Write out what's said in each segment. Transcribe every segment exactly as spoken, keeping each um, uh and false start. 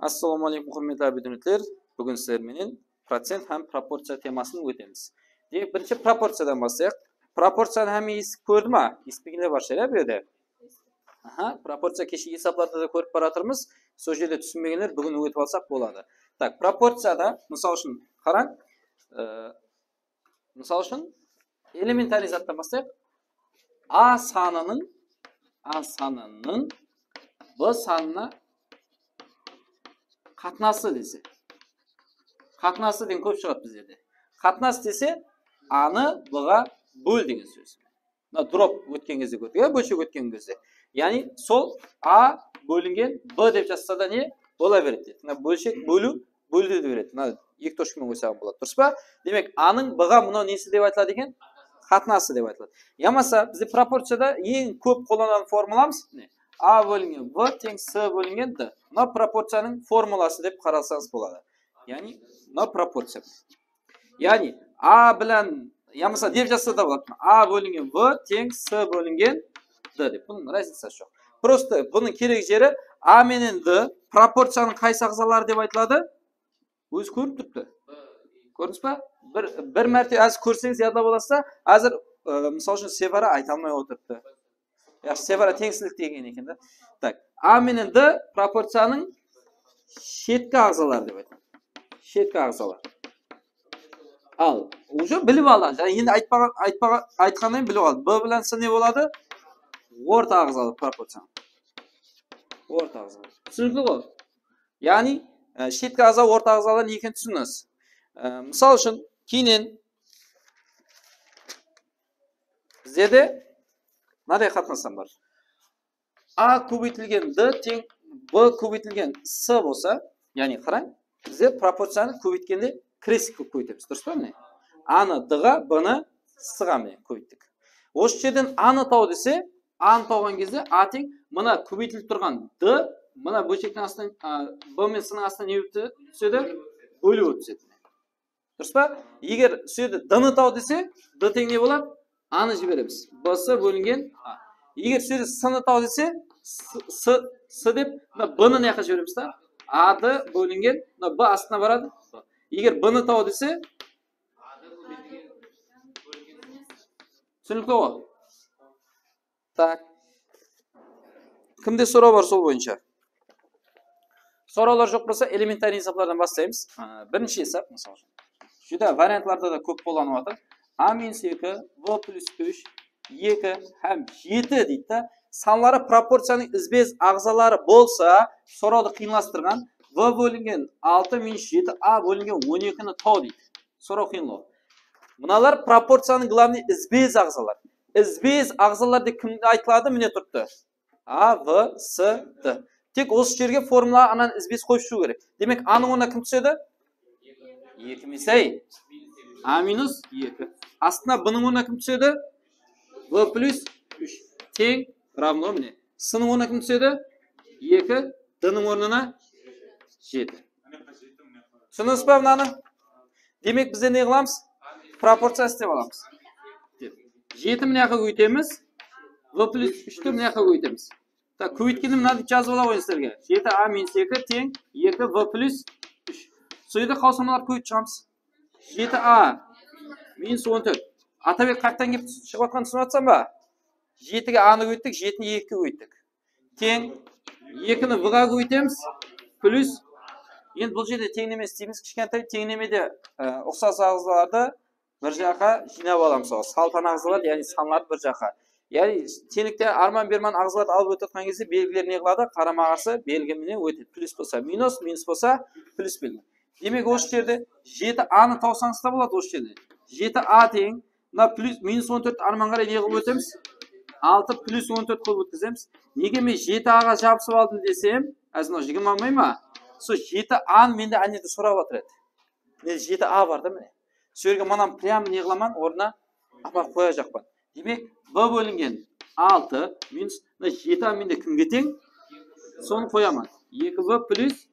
Assalamu aleykum, húrmetli abiturientler. Búgin sizler menen procent hám proporciya temasın ótemiz. Demek, birinshi proporciyadan baslayıq. Proporciyanı hámme esitip kórdi ma? Esitpegenler bar shıǵar, ya, bu jerde. Aha, proporciya keshe esaplarda da kórip baratırmız. Sol jerde túsinbegenler búgin ótip alsaq boladı. Tak, proporciyada, mısal ushın, qarań. Ee, Mısal ushın, elementarnıy zattan baslayıq. A sanınıń, A sanınıń B sanına qatnası dese. Qatnası degen kóp shıǵadı bizlerde. Qatnas dese, A-nı B-ǵa ból degen sóz. Mına drop ótken gezde kórdik, ya, bólshek ótken gezde. Yaǵnıy sol A bólingen B dep jazsa da ne bola beredi deydi. Mına bólshek bóliw, bóliwdi beredi. Mına eki tochka menen qoysaǵan boladı, durıs pa? Demek, A-nıń B-ǵa mınaw nesi dep aytıladı eken? Qatnası dep aytıladı. Yamasa bizde proporciyada eń kóp qollanılǵan formulamız ne? A bólingen B teń C bólingen D. Mına proporciyanıń formulası dep qarasańız boladı. Yaǵnıy mına proporciya. Yaǵnıy A bilen, yamasa dep jazsa da boladı. A bólingen B teń C bólingen D dep. Bunıń raznicası joq. Prosto bunıń kerek jeri A menen D proporciyanıń qaysı aǵzaları dep aytıladı? Ózi kórinip turıptı. Kórdińiz ba? Bir, bir márte házir kórseńiz, yadlap alasız da, házir, ı, mısal ushın, Sevara ayta almay otırıptı. Yaqshı, Sevara teńsizlik degen eken da. Tak, A menen D proporciyanıń shetki aǵzaları dep aytadı. Shetki aǵzalar. Al, уже bilip aldı. Jáne endi aytpaǵan, aytpaǵan, aytqannan keyin bilip aldı. B bilen C ne boladı? Orta aǵzalı proporciyanıń. Orta aǵzalı. Túsinikli ǵoy. Yaǵnıy, e, shetki aǵza orta aǵzalar ne ekenin túsindińiz. E, mısal ushın, keyninen bizlerde mınaday qatnaslar bar. A kóbeytilgen D teń B kóbeytilgen C bolsa, yaǵnıy qarań, bizler proporciyanı kóbeytkende kresnik qılıp kóbeytemiz, durıs pa? Mine, A-nı D-ǵa, B-nı C-ǵa mine kóbeyttik. Usı jerden A-nı taw dese, A-nı tawǵan gezde A teń mına kóbeytilip turǵan D, mına bólshektiń astına, a, B menen C-niń astına ne bolıp túsedi? Bóliw bolıp túsedi. Durıs pa? Eger usı jerde D-nı taw dese, D teń ne boladı? A-nı jiberemiz. B C bólingen A. Eger usı jerde C-nı taw dese, C, C, C dep, mına B-nı mına jaqqa jiberemiz da. A D bólingen, mına B astına baradı. Eger B-nı taw dese, túsinikli ǵoy. Tak. Kimde soraw bar sol boyınsha? Sorawlar joq bolsa, elementarnıy esaplardan baslaymız. Aa, birinshi esap, mısal ushın. Júdá variantlarda da kóp qollanıp atır. A minus eki, B plus úsh, eki hám jeti deydi da. Sanları proporciyanıń izbe-iz aǵzaları bolsa, sorawdı qıyınlastırǵan B bólingen altı minus jeti A bólingen on ekini taw deydi. Soraw qıyınlaw. Mınalar proporciyanıń glavnıy izbe-iz aǵzalar. Izbe-iz aǵzalar dep kimge aytıladı? Mine turıptı. A, B, C, D. Tek usı jerge formulaǵa ananı izbe-iz qoyıp shıǵıw kerek. Demek, A-nıń ornına kim túsedi? Eki minus, ey, A minus eki. Astına B-nıń ornına kim túsedi? B plus úsh teń ravno mine. C-nıń ornına kim túsedi? Eki, D-nıń ornına jeti. Túsindińiz ba mınanı? Demek, bizler ne qılamız? Proporciya islep alamız. Jeti mına jaqqa kóbeytemiz. B plus úshti mına jaqqa kóbeytemiz. Tak, kóbeytkende mına dep jazıp ala qoyıń sizlerge. Jeti A minus eki teń eki B plus úsh. Sol jerde qawsamalardı kóbeytip shıǵamız. Jeti A minus on tórt. Atabek qayaqtan kelip shıǵıp atqanın túsinip atsań ba? Jetige A-nı kóbeyttik, jetini ekige kóbeyttik. Teń ekini B-ǵa kóbeytemiz, plus. Endi bul jerde teńleme isleymiz, kishkentay teńlemede, e, uqsas aǵzalardı bir jaqqa jıynap alamız, sol saltan aǵzalar, yaǵnıy sanlardı bir jaqqa. Yaǵnıy teńlikte arman-berman aǵzalardı alıp ótip atqan gezde belgiler ne qıladı? Qarama-qarsı belgi menen ótedi. Plus bolsa minus, minus bolsa plus belgi. Demek, usı jerde jeti A-nı tawsańız da boladı usı jerde. Jeti A teń, mına plus, minus on tórtti arman qaray ne qılıp ótemiz? Altı plus on tórt qılıp ótkizemiz. Nege men jeti A-ǵa jabısıp aldım desem, házir mınaw jigirma almay ma? Sol jeti A-nı mende áne de sorap atır edi. Mende jeti A bar da, mine. Sol jerge mınan прям ne qılaman, ornına aparıp qoyajaqpan. Demek, B bólingen altı minus, mına jeti A mende kimge teń? Sonı qoyaman. Eki B plus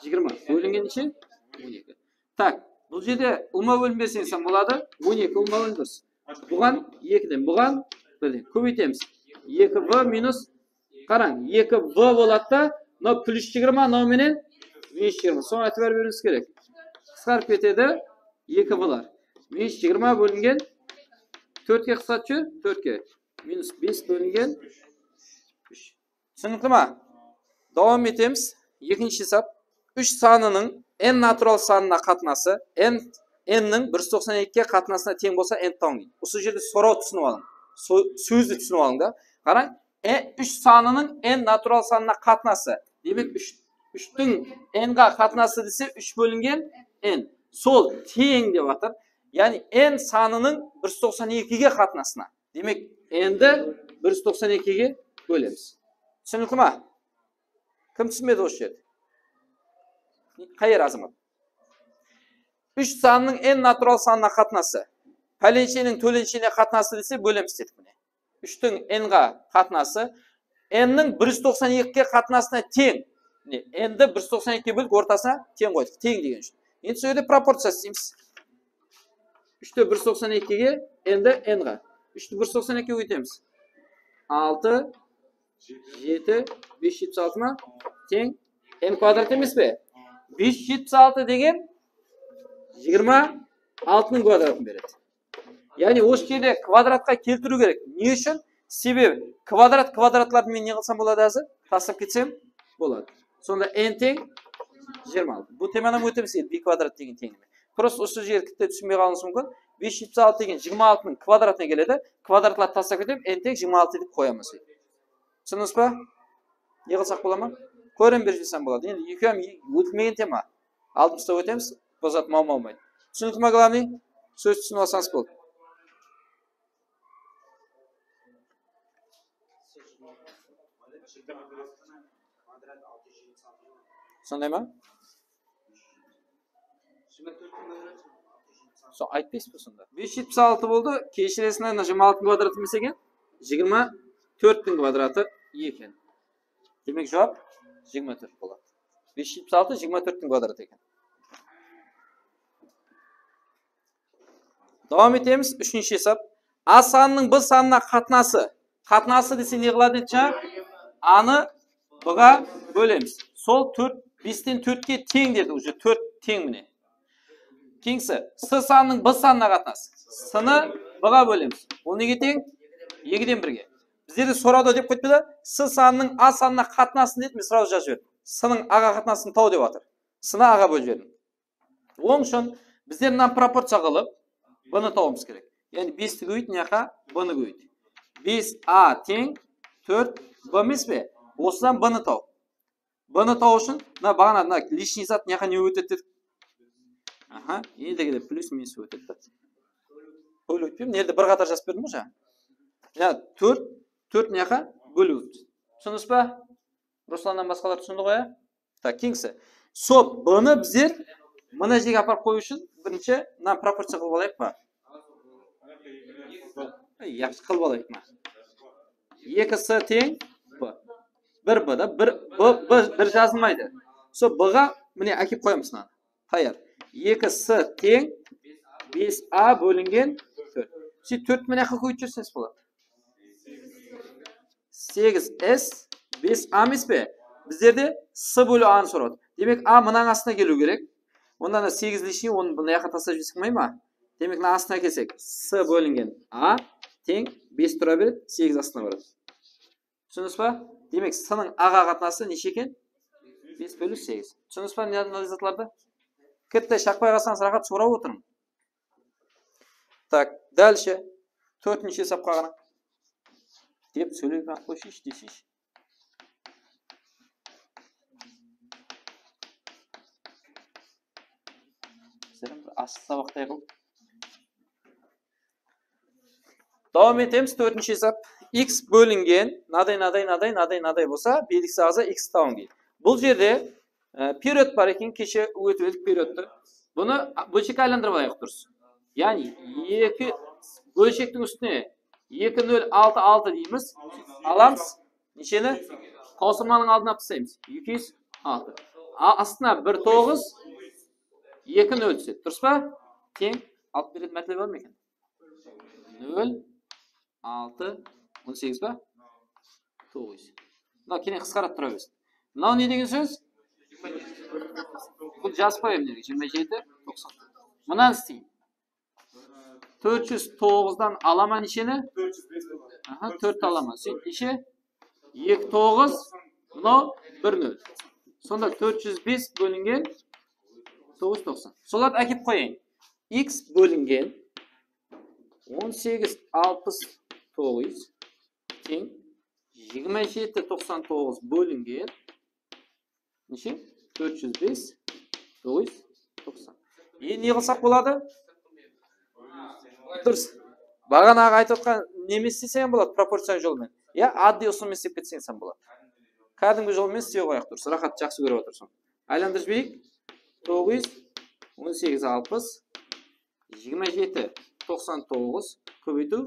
jigirma bólingen neshe? On eki. Tak, bul jerde ulıwma bólim berseńiz hám boladı. On eki ulıwma bólim durıs. Buǵan ekiden, buǵan birden. Kóbeytemiz. Eki B minus, qarań, eki B boladı da, mına plus jigirma, mınaw menen Minus jigirma. Soǵan itibar beriwińiz kerek. Qısqarıp ketedi. Eki blar. Minus jigirma bólingen tórtke qısqarıp júr. Tórtke. Minus bes bólingen úsh. Túsinikli ma? Dawam etemiz. Ekinshi esap. Úsh sanınıń n natural sanına qatnası, n, n-niń bir júz toqsan ekige qatnasına teń bolsa, n tabıń deydi. Usı jerde soraw túsinip alıń. So-, sózdi túsinip alıń da. Qarań, e, úsh sanınıń n natural sanına qatnası. Demek, úsh, úshtiń n-ǵa qatnası dese, úsh bólingen n. Sol teń dep atır. Yaǵnıy n sanınıń bir júz toqsan ekige qatnasına. Demek, n-di bir júz toqsan ekige bólemiz. Túsinikli ma? Kim túsinbedi usı jerde? Qayeri, Azamat? Úsh sanınıń n natural sanına qatnası. Pálensheniń tólenshene qatnası dese, bólemiz dedik mine. Úshtiń n-ǵa qatnası. N-niń bir júz toqsan ekige qatnasına teń. Mine, n-di bir júz toqsan ekige bólip, ortasına teń qoydıq. Teń degen ushın. Endi sol jerde proporciya isleymiz. Úshti bir júz toqsan ekige, endi n-ǵa. Úshti bir júz toqsan ekige kóbeytemiz. Altı, jeti, bes júz jetpis altı ma? Teń n kvadrat emes pe? Bes júz jetpis altı degen jigirma altınıń kvadratın beredi. Yaǵnıy, usı jerde kvadratqa keltiriw kerek. Ne ushın? Sebebi kvadrat kvadratlardı men ne qılsam boladı házir? Taslap ketsem boladı. Sonda n teń jigirma altı. Bul temanı ótemiz, bir kvadrat degen teńleme. Prosta usı jerdi túsinbey qalıwıńız múmkin. Bes júz jetpis altı degen jigirma altınıń kvadratına keledi. Kvadratlardı taslap ketip, n teń jigirma altı dep qoyamız. Túsindińiz ba? Ne qılsaq bola ma? Koren berip jibersem boladı. Endi ekewi hám ótilmegen tema. Aldımızda ótemiz, bul zat mawma almaydı. Túsinikli ma, главный? Sóz túsinip alsańız boldı. Sonday ma? Son aytpaysız ba sonda? Bes júz jetpis altı boldı. Keshiresiz, mına jigirma altınıń kvadratı emes eken, jigirma tórttiń kvadratı eken. Demek, juwap jigirma tórt boladı. Bes júz jetpis altı jigirma tórttiń kvadratı eken. Dawam etemiz. Úshinshi esap. A sanınıń B sanına qatnası. Qatnası dese ne qıladı edi jańa? A-nı B-ǵa bólemiz. Sol tórt, besten tórtke teń dedi, уже tórt teń mine. Keyingisi, C sanınıń B sanına qatnası. C-nı B-ǵa bólemiz. Ol nege teń? Ekiden birge. Bizlerdi soradı dep qoyıptı da, C sanınıń A sanına qatnasın dedi, men сразу jazıp jiberdim. C-nıń A-ǵa qatnasın taw dep atır. C-nı A-ǵa bólip jiberdim. Onıń ushın bizler mınanı proporciya qılıp, B-nı tawıwımız kerek. Yaǵnıy besti kóbeyt, mına jaqqa B-nı kóbeyt. Bes A teń tórt B emes pe? Osıdan B-nı taw. B-nı taw ushın mına baǵana mına лишний zat mına jaqqa ne ótedi dedik? Aha, endi de plyus minus ótedi. Bólip ótpeymen, mına jerde bir qatar jazıp berdim ǵoy jańa. Ya tórt, tórt mına jaqqa bólip ótdi. Túsindińiz ba? Ruslannan basqalar túsindi ǵoy, ya? Tak, keyingisi. Sol B-nı bizler mına jerge aparıp qoyıw ushın birinshi mına proporciya qılıp alayıq pa? Ey, yaqshı, qılıp alayıq mına. Eki C teń B. Bir B da, bir B, B, bir jazılmaydı. Sol B-ǵa mine ákep qoyamız mınanı. Tayar. Eki C teń bes A bólingen tórt. Siz tórt mına jaqqa kóbeytip jiberseńiz boladı. Segiz S, bes A emes pe? Bizlerde C bóliw A-nı sorap atır. Demek, A mınanıń astına keliw kerek. Onda mına segiz лишний, onı mına jaqqa taslap jibersek bolmay ma? Demek, mına astına kelsek, C bólingen A teń bes tura beredi, segiz astına baradı. Túsindińiz ba? Demek, C-nıń A-ǵa qatnası neshe eken? Bes bóliw segiz. Túsindińiz ba, mınanday zatlardı? Kitti shaqpay qalsańız, raxat sorap otırıń. Tak, dálshe. Tórtinshi esapqa qarań. Dep sóylep-aq qoyshı, ish deseyshi. Sizler bir asıl sabaqtay qılıp. Dawam etemiz, tórtinshi esap. X bólingen, mınaday, mınaday, mınaday, mınaday, mınaday bolsa, belgisi aǵza x tabıń deydi. Bul jerde, e, period bar eken, keshe ótip edik periodtı. Bunı bólshekke aylandırıp alayıq, durıs. Yaǵnıy, eki bólshektiń ústine eki nol altı altı deymiz. Alamız. Nesheni? Qawsırmanıń aldına taslaymız. Eki júz altı. A, astına bir toǵız, eki nol túsedi. Durıs pa? Teń. Alıp beredi, mátlebi bar ma eken? Nol, altı, on segiz pa? Toǵız júz. Mınaw kene qısqarıp tura bersin. Mınaw ne degen sóz? Bul jazıp qoyayım, nege? Jigirma jeti, toqsan. Mınanı isleyim. Tórt júz toǵızdan alaman nesheni? Aha, tórt alaman. Sóyt, neshe? Eki toǵız, mınaw bir nol. Sonda tórt júz bes bólingen toǵız júz toqsan. Solardı ákep qoyayın. X bólingen on segiz alpıs toǵız teń jigirma jeti toqsan toǵız bólingen neshe? Tórt júz bes, toǵız júz toqsan. Endi ne qılsaq boladı? Durıs. Baǵanaǵı aytıp atqan neme isleseń boladı, proporcion jol menen. Ya, oddiy usıl menen islep ketseń boladı. Kádimgi jol menen isley qoyaq, durıs. Raxat, jaqsı kórip atırsań. Aylandırıp jibereyik. Toǵız júz on segiz alpıs. Jigirma jeti toqsan toǵız kóbeytiw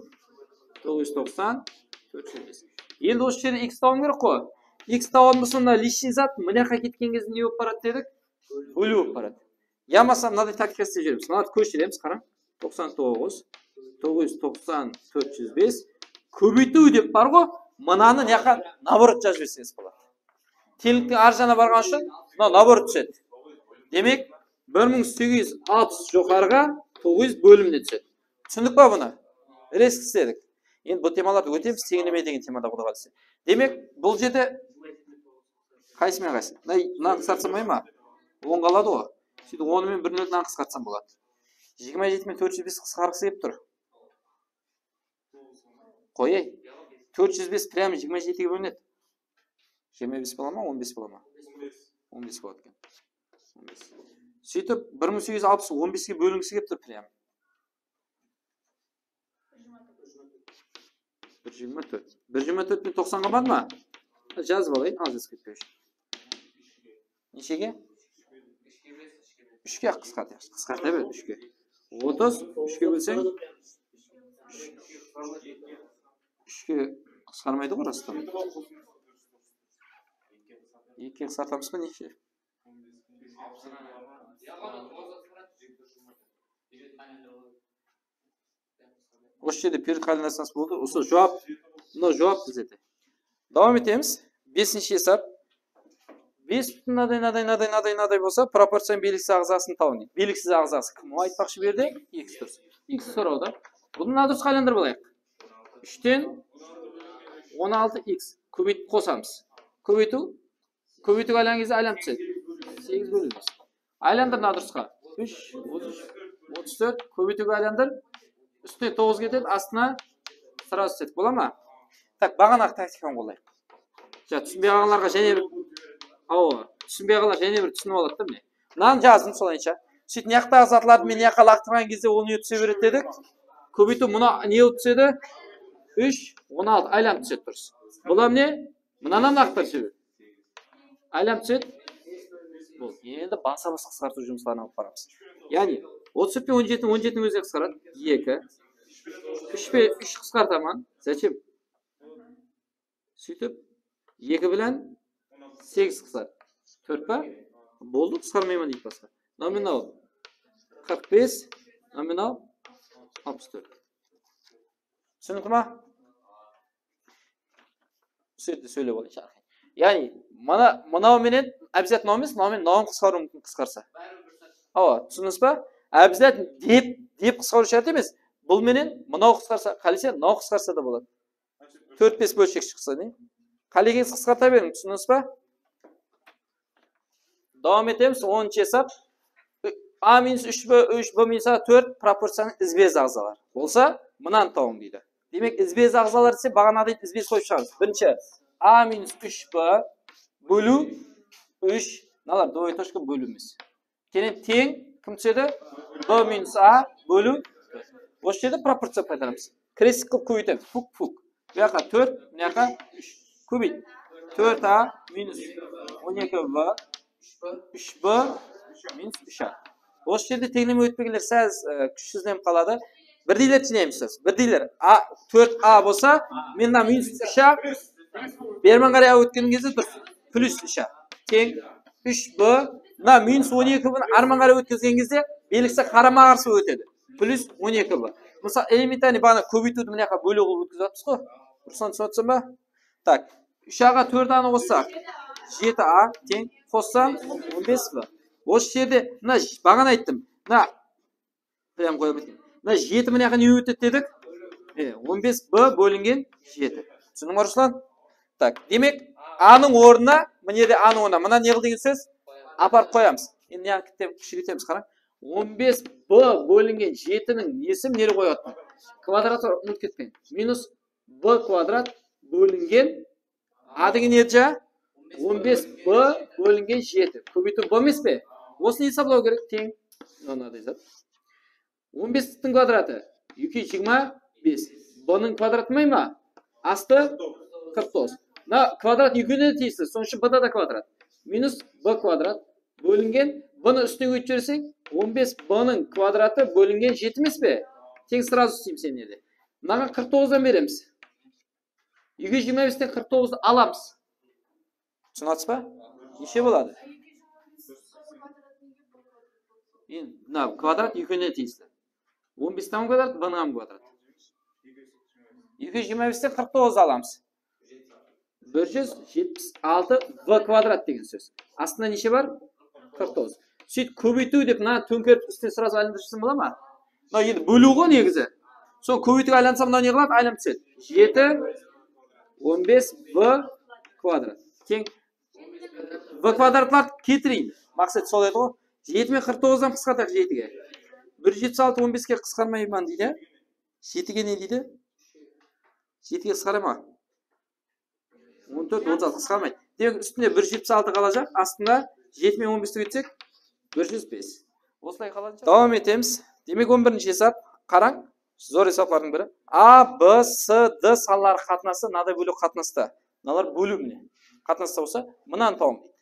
toǵız júz toqsan, tórt júz bes. Endi usı jerde x tawıwım kerek ǵoy. X tawıwım bolsa, mına лишний zat mına jaqqa ketken gezde ne bolıp baradı dedik? Bóliw bolıp baradı. Yamasa mınaday taktika islep júremiz. Mınadı kóshiremiz, qarań. Toqsan toǵız, toǵız júz toqsan, tórt júz bes. Kóbeytiw dep bar ǵoy. Mınanı mına jaqqa наоборот jazıp jiberseńiz boladı. Teńliktiń arı jaǵına barǵanı ushın mına наоборот túsedi. Demek, bir mıń segiz júz alpıs joqarıǵa toǵız júz bólimine túsedi. Túsindik pa bunı? Rezki isledik. Endi bul temalardı ótemiz, teńleme degen temada, Quday qálese. Demek, bul jerde qaysı menen qaysı? Mına, mınanı qısqartsam bolay ma? On qaladı ǵoy. Sóytip, on menen bir noldi mınadan qısqartsam boladı. Jigirma jeti menen tórt júz bes qısqarǵısı kelip tur. Qoyay. Tórt júz bes прям jigirma jetige bólinedi. Jigirma bes bola ma, on bes bola ma? On bes boladı eken. On bes. Sóytip, bir mıń segiz júz alpıs on beske bólingisi kelip tur прям. Bir jigirma tórt. Bir jigirma tórt penen toqsan qalmadı ma? Jazıp alayın, az esip ketpey ushın. Neshege? Úshke qısqart, yaqshı, qısqarta ber, úshke. Otız, úshke bólseń, úshke qısqarmaydı ǵoy, rastan. Ekige qısqartamız ba, neshe? Usı jerde period qoordinatası boldı. Usı juwap, mına juwap bizde. Dawam etemiz. Besinshi esap. Bes pútin mınaday, mınaday, mınaday, mınaday bolsa, proporciyanıń belgisiz aǵzasın tabıń deydi. Belgisiz aǵzası kim? O aytpaqshı bu jerde x durıs. X sorawda. Bunı mına durısqa aylandırıp alayıq. Úshten on altı x kóbeytip qosamız. Kóbeytiw Kóbeytiwge aylanǵan gezde aylanıp túsedi. Segiz bóliwimiz. Aylandır mına durısqa. Úsh, otız úsh, otız tórt, kóbeytiwge aylandır. Ústine toǵız ketedi, astına srazı túsedi. Bola ma? Tak, baǵanaǵı taktikanı qollayıq. Ja, túsinbey qalǵanlarǵa jáne bir, awa, túsinbey qalǵanlar jáne bir túsinip aladı da, mine. Mınanı jazdım solayınsha. Sóytip, mına jaqtaǵı zatlardı men mına jaqqa laqtırǵan gezde ol ne túse beredi dedik? Kóbeytiw mına ne bolıp túsedi? Úsh, on altı aylanıp túsedi, durıs. Bul hám ne? Mınanı hám laqtırıp jiber. Aylanıp túsedi. Bul. Endi basa-bas qısqartıw jumısların alıp baramız. Yaǵnıy, otız tórt penen on jeti, on jetiniń ózine qısqaradı. Eki. Úsh pe, úsh qısqartaman. Зачем? Sóytip, eki bilen segiz qısqaradı. Tórt pa? Boldı, qısqarmayman deydi basqa. Nominal qırq bes, nominal alpıs tórt. Túsinikli ma? Usı jerde sóylep alayınshı. Yaǵnıy, mana, mınaw menen обязательно mınaw emes, mınaw menen mınawın qısqarıw múmkin, qısqarsa. Awa, túsindińiz ba? Обязательно dep, dep qısqarıw shárt emes. Bul menen mınaw qısqarsa, qálese mınaw qısqarsa da boladı. Tórt-bes bólshek shıqsa, ne? Qálegenińiz qısqarta beriń, túsindińiz ba? Dawam etemiz, onınshı esap. A minus úsh b, úsh b minus a tórt proporciyanıń izbe-iz aǵzaları. Bolsa, mınanı tabıń deydi. Demek, izbe-iz aǵzalar dese, baǵanaǵıday izbe-iz qoyıp shıǵarmız. Birinshi, a minus úsh b bóliw úsh, mınalar двоеточка bóliw emes. Keyin teń kim túsedi? B minus a bóliw. Usı jerde proporciya paydalanamız. Krestik qılıp kóbeytemiz. Fuk, fuk. Bu jaqqa tórt, mına jaqqa úsh. Kóbeyt. Tórt a minus on eki b, úsh b minus úsh a. Usı jerde teńleme ótpegenler sál, e, kúshsizlenip qaladı. Birdeyler teńleymiz biz. Birdeyler. A, tórt a bolsa, mında minus úsh a, berman qaray a ótken gezde durıs. Plyus úsh a. Teń úsh b, mına minus on eki b arman qaray ótkizgen gezde belgisi qarama-qarsı bolıp ótedi. Plyus on eki b. Mısal, элементарный baǵana kóbeytiwdi mına jaqqa bóliw qılıp ótkizip atırmız ǵoy. Ruslan, túsinip atırsań ba? Tak, úsh a ǵa tórt a nı qossaq, jeti a teń qossam, on bes b. Usı jerde, mına, baǵana ayttım. Mına, Прям qoyıp ketken. Mına jeti mına jaqqa ne ótedi dedik? E, on bes b bólingen jeti. Túsindiń be, Ruslan? Tak, demek, a-nıń ornına, mine de a-nıń ornına. Mına ne qıl degen sóz? Aparıp qoyamız. Endi mına kitte kishireytemiz, qarań. On bes b bólingen jetiniń nesin nere qoyıp atırman? Kvadratı umıtıp ketpeń. Minus b kvadrat bólingen A degen ne edi? On bes b bólingen jeti. Kóbeytiw b emes pe? Osını esaplaw kerek, teń. Mınaday zat. On bestiń kvadratı eki júz jigirma bes. B-nıń kvadratı ma? Astı qırq toǵız. Mına kvadrat ekewine de tiyisli. Sonıń ushın b-da da kvadrat. Minus b kvadrat bólingen b-nı ústine kóterip jiberseń, on bes b-nıń kvadratı bólingen jeti emes pe? Teń, сразу isleymiz endi. Mınaǵan qırq toǵızdan beremiz. Eki júz jigirma besten qırq toǵızdı alamız. Túsinip atırsız ba? Neshe boladı? Endi mına kvadrat ekewine tiyisli. On bes tam kvadrat, b-nıń ham kvadrat. Eki júz jigirma besten qırq toǵızdı alamız. Bir júz jetpis altı b kvadrat degen sóz. Astında neshe bar? Qırq toǵız. Sóytip kóbeytiw dep mına tóńkerip ústine сразу aylandırıp jibersem bola ma? Mına endi bóliw ǵoy negizi. Sol kóbeytiwge aylansa mına ne qıladı? Aylanıp túsedi. Jeti, on bes b kvadrat. Teń b kvadratlardı keltireyin. Maqset sol edi ǵoy. Jeti men qırq toǵızdan qısqartayıq jetige. Bir júz jetpis altı on beske qısqarmayman deydi. Jetige ne deydi? Jetige qısqara ma? On tórt, otız altı qısqarmaydı. Demek, ústinde bir júz jetpis altı qalajaq, astında jeti men on besti kóbeytsek, bir júz bes. Osılay qaladı. Dawam etemiz. Demek, on birinshi esap. Qarań, zor esaplardıń biri. A, B, C, D sanları qatnası, mınaday bóliw qatnasta. Mınalar bóliw mine. Qatnasta bolsa, mınanı tawıń deydi.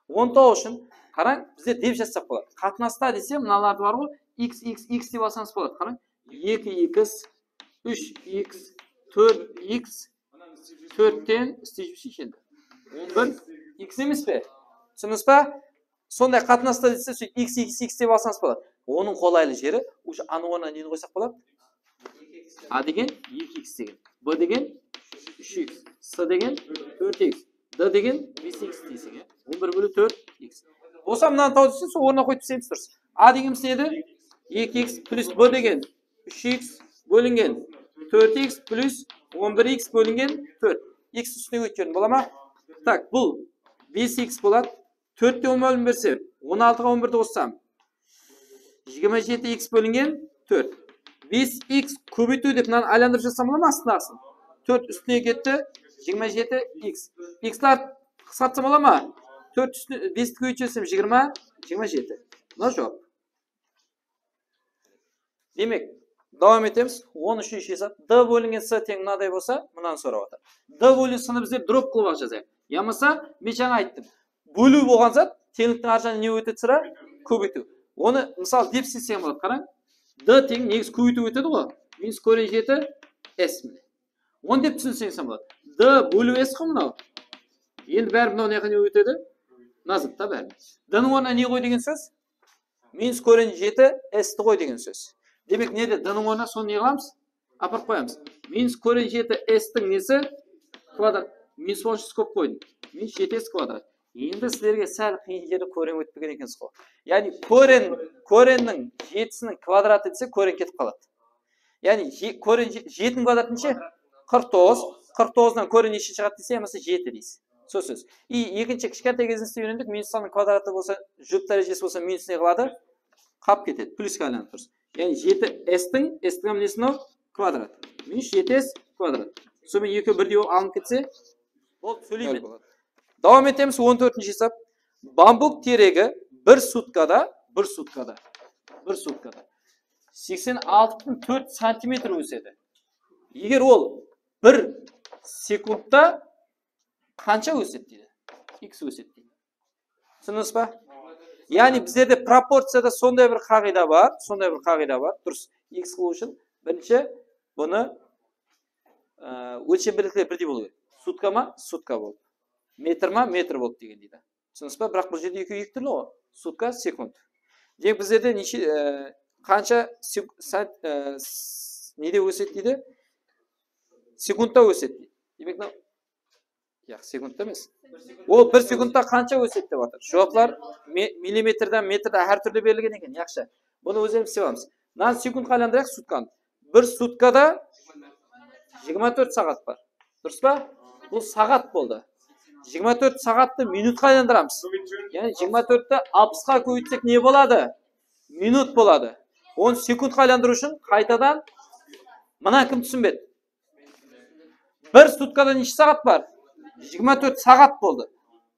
Onı tawıw ushın, qarań, bizler dep jazsaq boladı. Qatnasta dese, mınalardı bar ǵoy, x, x, x dep alsańız boladı. Qarań, eki x, úsh x, tórt x, tórtten, islep júrsiz endi. On bir x emes pe? Túsindińiz ba? Sonday qatnasta dese, sóytip x, x, x dep alsańız boladı. Onıń qolaylı jeri, usı a-nıń ornına neni qoysaq boladı? A degen eki x degen. B degen úsh x. C degen tórt x. D degen bes x deyseń, ya. On bir bóliw tórt x. Bolsa mınanı taw deseń, sol ornına qoyıp isleymiz durıs. A degenimiz ne edi? Eki x plus b degen úsh x bólingen tórt x plus on bir x bólingen tórt. X ústine ótkerin bola ma? Tak, bul bes x boladı. Tórtte on bólim berse, on altıǵa on birdi qossam, jigirma jeti x bólingen tórt. Bes x kóbeytiw dep mınanı aylandırıp jazsam bola ma astındaǵısın? Tórt ústine ketti, jigirma jeti x. Xlar qısqartsam bola ma? Tórt ústine, besti kóbeytip jibersem, jigirma, jigirma jeti. Mına juwap. Demek, dawam etemiz. On úshinshi esap. D bólingen C teń mınaday bolsa, mınanı sorap atır. D bóliw sını bizler drob qılıp aq jazayıq. Yamasa, men jańa ayttım. Bóliw bolǵan zat, teńliktiń arjaǵına ne ótedi sıra? Kóbeytiw. Onı, mısal, dep islesem boladı. Qarań. D teń negizi kóbeytiw ótedi ǵoy. Minus koren jeti s mine. Onı dep túsinseń boladı. D bóliw s ǵoy mınaw. Endi bári mınaw mına jaqqa ne ótedi? Nazıp ta bári. D-nıń ornına ne qoy degen sóz? Minus koren jeti s-ti qoy degen sóz. Demek, ne de d-nıń ornına sonı ne qılamız? Aparıp qoyamız. Minus koren jeti s-tiń nesi? Kvadrat. Minus boyınsha skobka qoydım. Minus jeti s kvadrat. Endi sizlerge sál qıyın jerdi koren ótpegen ekensiz ǵoy. Yaǵnıy koren, korenniń jetisiniń kvadratı dese, koren ketip qaladı. Yaǵnıy je-, koren je-, jetiniń kvadratı neshe? Qırq toǵız. Qırq toǵızdan koren neshe shıǵadı dese, yamasa jeti deysiz. Sol sóz. I ekinshi kishkentay gezimizde úyrendik, minus sannıń kvadratı bolsa, jup dárejesi bolsa, minus ne qıladı? Qap ketedi. Pluske aylanıp turıs. Yaǵnıy jeti s-tiń, s-tiń hám nesi mınaw? Kvadrat. Minus jeti s kvadrat. Sonıń menen ekewi birdey bolıp alınıp ketse, boldı, sóyleymen. Dawam etemiz, on tórtinshi esap. Bambuk teregi bir sutkada, bir sutkada, bir sutkada seksen altı pútin tórt santimetr ósedi. Eger ol bir sekundta qansha ósedi deydi? X ósedi deydi. Túsindińiz ba? Yaǵnıy bizlerde proporciyada sonday bir qaǵıyda bar, sonday bir qaǵıyda bar. Durıs, x qılıw ushın birinshi bunı, ı, ólshem birlikleri birdey bolıw kerek. Sutka ma? Sutka bolıp. Metr ma? Metr bolıp degen deydi. Túsindińiz ba? Biraq bul jerde ekewi eki túrli ǵoy. Sutka, sekund. Demek, bizlerde neshe, ı, qansha sek-, sat-, ı, s-, nede ósedi deydi? Sekundta ósedi deydi. Demek, mına Yaq, sekundta emes. Ol bir sekundta qansha ósedi dep atır. Juwaplar me-, millimetrden, metrde hár túrli berilgen eken. Yaqshı. Bunı ózlerimiz islep alamız. Mınanı sekundqa aylandırayıq, sutkanı. Bir sutkada jigirma tórt saat bar. Durıs pa? Bul saat boldı. Jigirma tórt saattı minutqa aylandıramız. Yaǵnıy jigirma tórtti alpısqa kóbeytsek ne boladı? Minut boladı. Onı sekundqa aylandırıw ushın qaytadan mına kim túsinbedi? Bir sutkada neshe saat bar? Jigirma tórt saat boldı.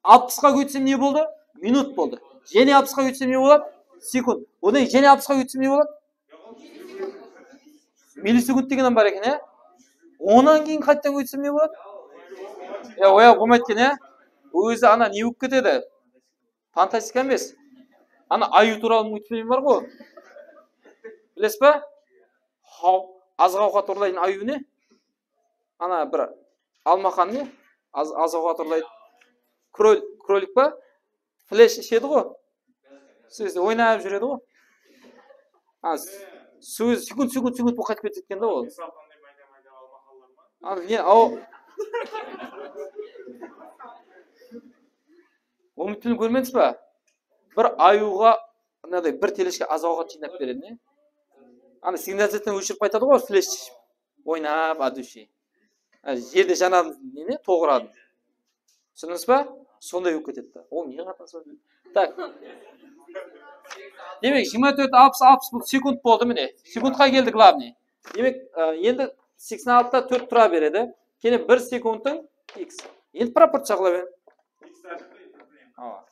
Alpısqa kóbeytsem ne boldı? Minut boldı. Jáne alpısqa kóbeytsem ne boladı? Sekund. Odan jáne alpısqa kóbeytsem ne boladı? Millisekund degen bar eken, ya. Onnan keyin qaytadan kóbeytsem ne boladı? Ya, oya bolmaydı eken, ya. Ózi ana ne bolıp ketedi? Fantastika emes. Ana ayıw tuwralı multfilm bar ǵoy. Bilesiz ba? Haw-, azıq awqat urlaytın ayıw ne? Ana bir almaxan ne? Az, azıq awqat urlaydı. Krol-, krolik pa? Flesh ishedi ǵoy. Siz oynap júredi ǵoy. Ha, s-, sekund, sekund, sekund bolıp qaytıp ketedi eken da ol. Al, ne, aw. Umıtın kórmedińiz ba? Bir ayıwǵa mınaday bir teleshke azıq awqat jıynap beredi, ne? Ana signalizatordan óshirip qaytadı ǵoy, flesh oynap, от души. Ha, jerde janadı, ne, ne, toǵıradı. Túsindińiz ba? Sonday bolıp ketedi da. Ol ne qatnası bar? Tak. Demek, jigirma tórt, alpıs, alpıs bul sekund boldı, mine. Sekundqa keldi, главный. Demek, e, endi seksen altıda tórt tura beredi. Keyin bir sekundtıń x. Endi proporciya qıla beriń. Awa.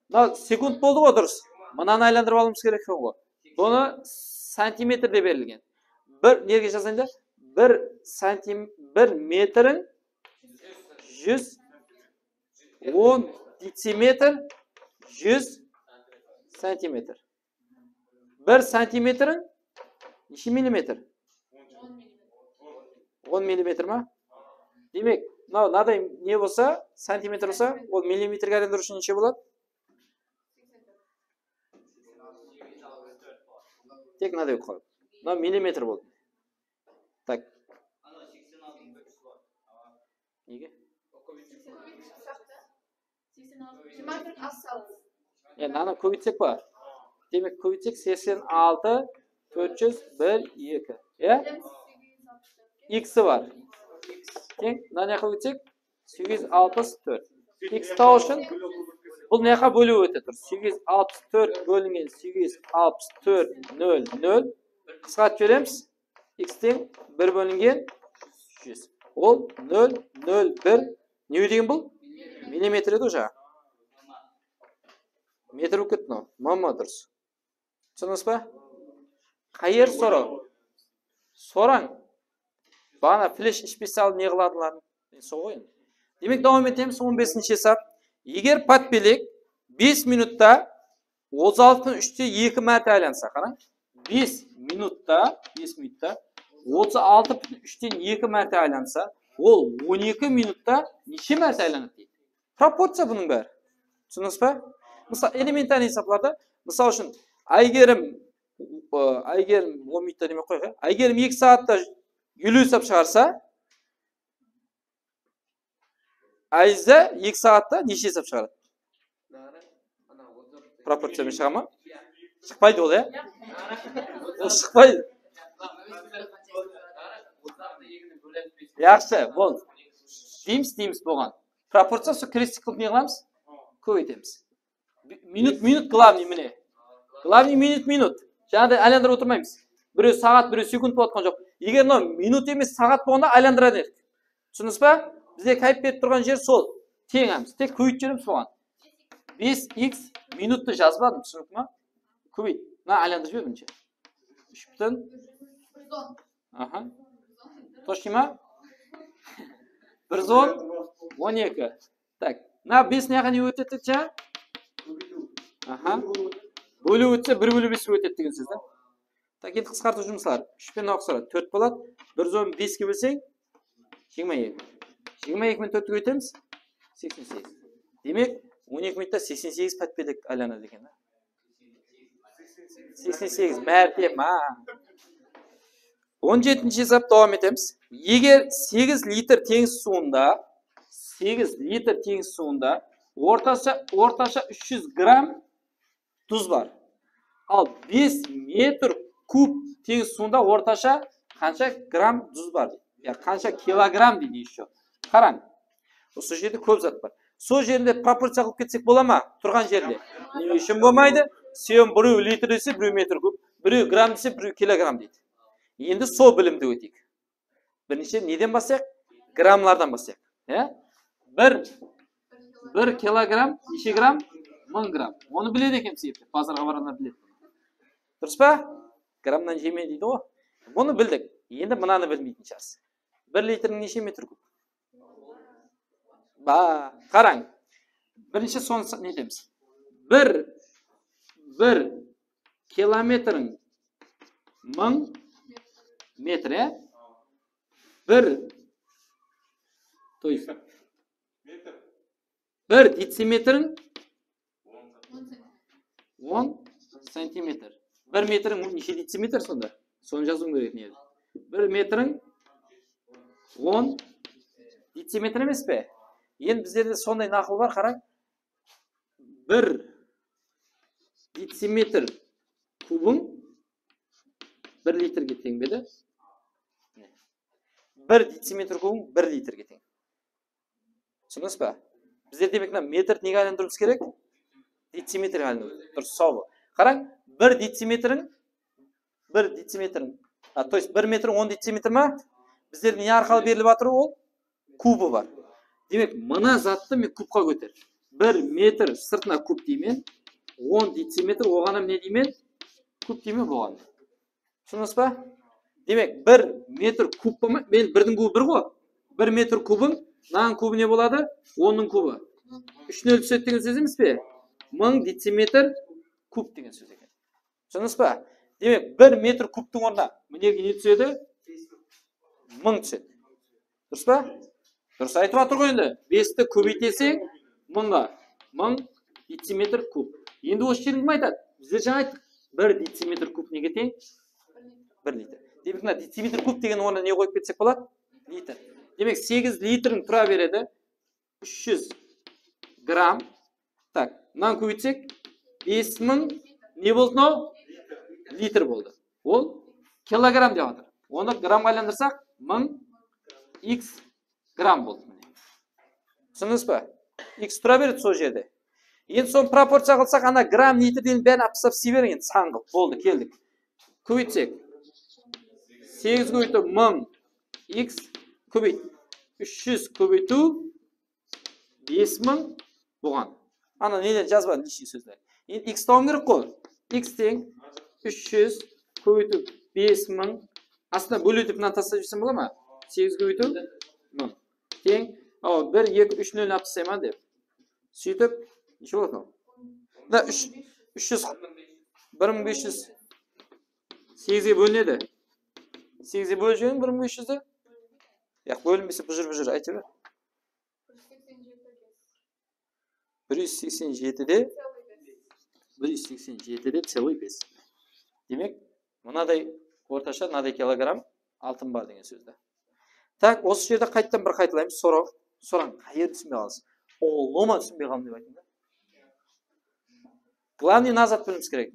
Mına sekund boldı ǵoy, durıs. Mınanı aylandırıp alıwımız kerek eken ǵoy. Bunı santimetrde berilgen. Bir, nerge jazayın da? Bir santim-, bir metriń júz on decimetr, júz santimetr. Bir santimetriń neshe millimetr? On millimetr ma? Demek, mınaw, mınaday ne bolsa, santimetr bolsa, ol millimetrge aylandırıw ushın neshe boladı? Tek mınaday bolıp qaladı. Mınaw millimetr boldı. Tak. Nege? Endi anı kóbeytsek pa? Demek, kóbeytsek seksen altı, tórt júz bir, eki. Ya? X bar. Teń, mına ne qılıp ótsek? Segiz júz alpıs tórt. X tabıw ushın bul mına jaqqa bóliw óte tur. Segiz júz alpıs tórt bólingen segiz júz alpıs tórt, nol, nol. Qısqartıp jiberemiz. X teń bir bólingen júz. Ol nol, nol, bir. Ne degen bul? Millimetr edi ǵoy jańa. Metr bolıp ketti mınaw. Mama durıs. Túsindińiz ba? Qay jeri soraw? Sorań. Baǵana flesh ishpesial ne qıladılar? Sol ǵoy endi. Demek, dawam etemiz, on besinshi esap. Eger podbelek bes minutta otız altı pútin úshte eki márte aylansa, qarań. Bes minutta, bes minutta otız altı pútin úshten eki márte aylansa, ol on eki minutta neshe márte aylanadı deydi. Proporciya bunıń bári. Túsindińiz ba? Mısal, elementarnıy esaplarda, mısal ushın, Aygerim, ı, Aygerim on minutta demey-aq qoyayıq, ya. Aygerim eki saatta eliw esap shıǵarsa, Aziza eki saatta neshe esap shıǵaradı? Proporciya menen shıǵa ma? Shıqpaydı ol, ya? Ol shıqpaydı. Yaqshı, bol. Deymiz, deymiz, bolǵan. Proporciya, sol krestik qılıp ne qılamız? Kóbeytemiz. Minut, minut, главный, mine. Главный minut, minut. Jańaday aylandırıp otırmaymız. Birew saat, birew sekund bolıp atqan joq. Eger mınaw minut emes, saat bolǵanda aylandırar edik. Túsindińiz ba? Bizge kayıp berip turǵan jer sol. Teńemiz. Tek kóbeytip jiberemiz soǵan. Bes x minuttı jazbadım, túsinikli ma? Kóbeyt. Mına aylandırıp jiber birinshi. Úsh pútin. Aha. Точно ma? Bir júz on, on eki. Tak. Mına bes mına jaqqa ne ótedi, ya? Aha. Bóliw ótse, bir bóliw bes ótedi degen sóz da. Tak, endi qısqartıw jumısları. Úsh penen alpıs tórt boladı. Bir júz on beske bólseń, jigirma eki. Jigirma eki menen tórtti kóbeytemiz. Seksen segiz. Demek, on eki minutta seksen segiz podbelek aylanadı eken da. Seksen segiz márte ma? On jetinshi esap, dawam etemiz. Eger segiz litr teńiz suwında, segiz litr teńiz suwında ortasha, ortasha úsh júz gramm duz bar. Al bes metr kub teńiz suwında ortasha qansha gramm duz bar deydi. Ya qansha kilogramm deydi ещё. Qarań. Usı jerde kóp zat bar. Sol jerinde proporciya qılıp ketsek bola ma? Turǵan jerinde. Ne ushın bolmaydı? Sebebi birew litr dese, birew metr kub, birew gramm dese, birew kilogramm deydi. Endi sol bilimdi óteyik. Birinshi neden baslayıq? Grammlardan baslayıq. Ya? Bir, bir kilogramm neshe gramm? Mıń gramm. Onı biledi ekenbiz erte. Bazarǵa barǵanda biledi. Durıs pa? Grammnan jeme deydi ǵoy. Bunı bildik. Endi mınanı bilmeytin shıǵarsız. Bir litriniń neshe metr kub? Ba, qarań. Birinshi sonı sa-, netemiz. Bir, bir kilometriń mıń metr, e? Bir, то есть, bir detsimetriń on santimetr. Bir metriń neshe detsimetr sonda? Sonı jazıwım kerek ne edi? Bir metriń on detsimetr emes pe? Endi bizlerde sonday naqıl bar, qarań. Bir detsimetr kubıń bir litrge teń be edi? Bir detsimetr kubıń bir litrge teń. Túsindińiz ba? Bizler, demek, mına metrdi nege aylandırıwımız kerek? Detsimetrge aylandırıwımız. Durıs, saw bol. Qarań, bir detsimetriń, bir detsimetriń, a, то есть bir metriń on detsimetr ma? Bizlerge ne arqalı berilip atır ol? Kubı bar. Demek, mına zattı men kubqa kóter. Bir metr sırtına kub deymen, on detsimetr, oǵan hám ne deymen? Kub deymen, buǵan. Túsindińiz ba? Demek, bir metr kub bolmay, men birdiń kubı bir ǵo. Bir metr kubıń, mınanıń kubı ne boladı? Onnıń kubı. Úsh nol túsedi degen sóz emes pe? Mıń detsimetr kub degen sóz eken. Túsindińiz ba? Demek, bir metr kubtıń ornına mine ne túsedi? Mıń túsedi. Durıs pa? Durıs aytıp atır ǵoy endi. Besti kóbeyteseń mıńǵa, mıń detsimetr kub. Endi usı jerinde kim aytadı? Bizler jańa ayttıq. Bir detsimetr kub nege teń? Bir litr. Demek, mına detsimetr kub degen ornına ne qoyıp ketsek boladı? Litr. Demek, segiz litriń tura beredi. Úsh júz gramm. Tak, mınanı kóbeytsek, bes mıń ne boldı mınaw? Litr boldı. Ol kilogramm dep atır. Onı grammǵa aylandırsaq, mıń x gramm boldı. Mine. Túsindińiz ba? X tura beredi sol jerde. Endi sonı proporciya qılsaq, ana gramm, litr degen bárin alıp taslap isley beriń endi, san qılıp. Boldı, keldik. Kóbeytsek, segiz kóbeytiw mıń x kóbeyt úsh júz kóbeytiw bes mıń buǵan. Ana, neden jazbadım, lishniy sózler. Endi x tawıń kerek ǵoy. X teń úsh júz kóbeytiw bes mıń. Astına bólip mınanı taslap jibersem bola ma? Segiz kóbeytiw mıń. Teń, awa, bir, eki, úsh nol alıp taslayman dep. Sóytip, neshe boladı mınaw? Mına úsh, úsh júz, bir mıń bes júz. Segizge bólinedi. Segizge bólip jiberiń bir mıń bes júzdi. Yaq, bólinbese bıjır-bıjır ayta ber. Bir júz seksen jetide, bir júz seksen jetide целый bes. Demek, mınaday ortasha, mınaday kilogramm altın bar degen sóz da. Tak, usı jerde qaytadan bir qaytalaymız. Soraw, sorań, qay jerdi túsinbey qalasız? Olıwma túsinbey qaldım dep aytıń da. Главный mına zat biliwimiz kerek.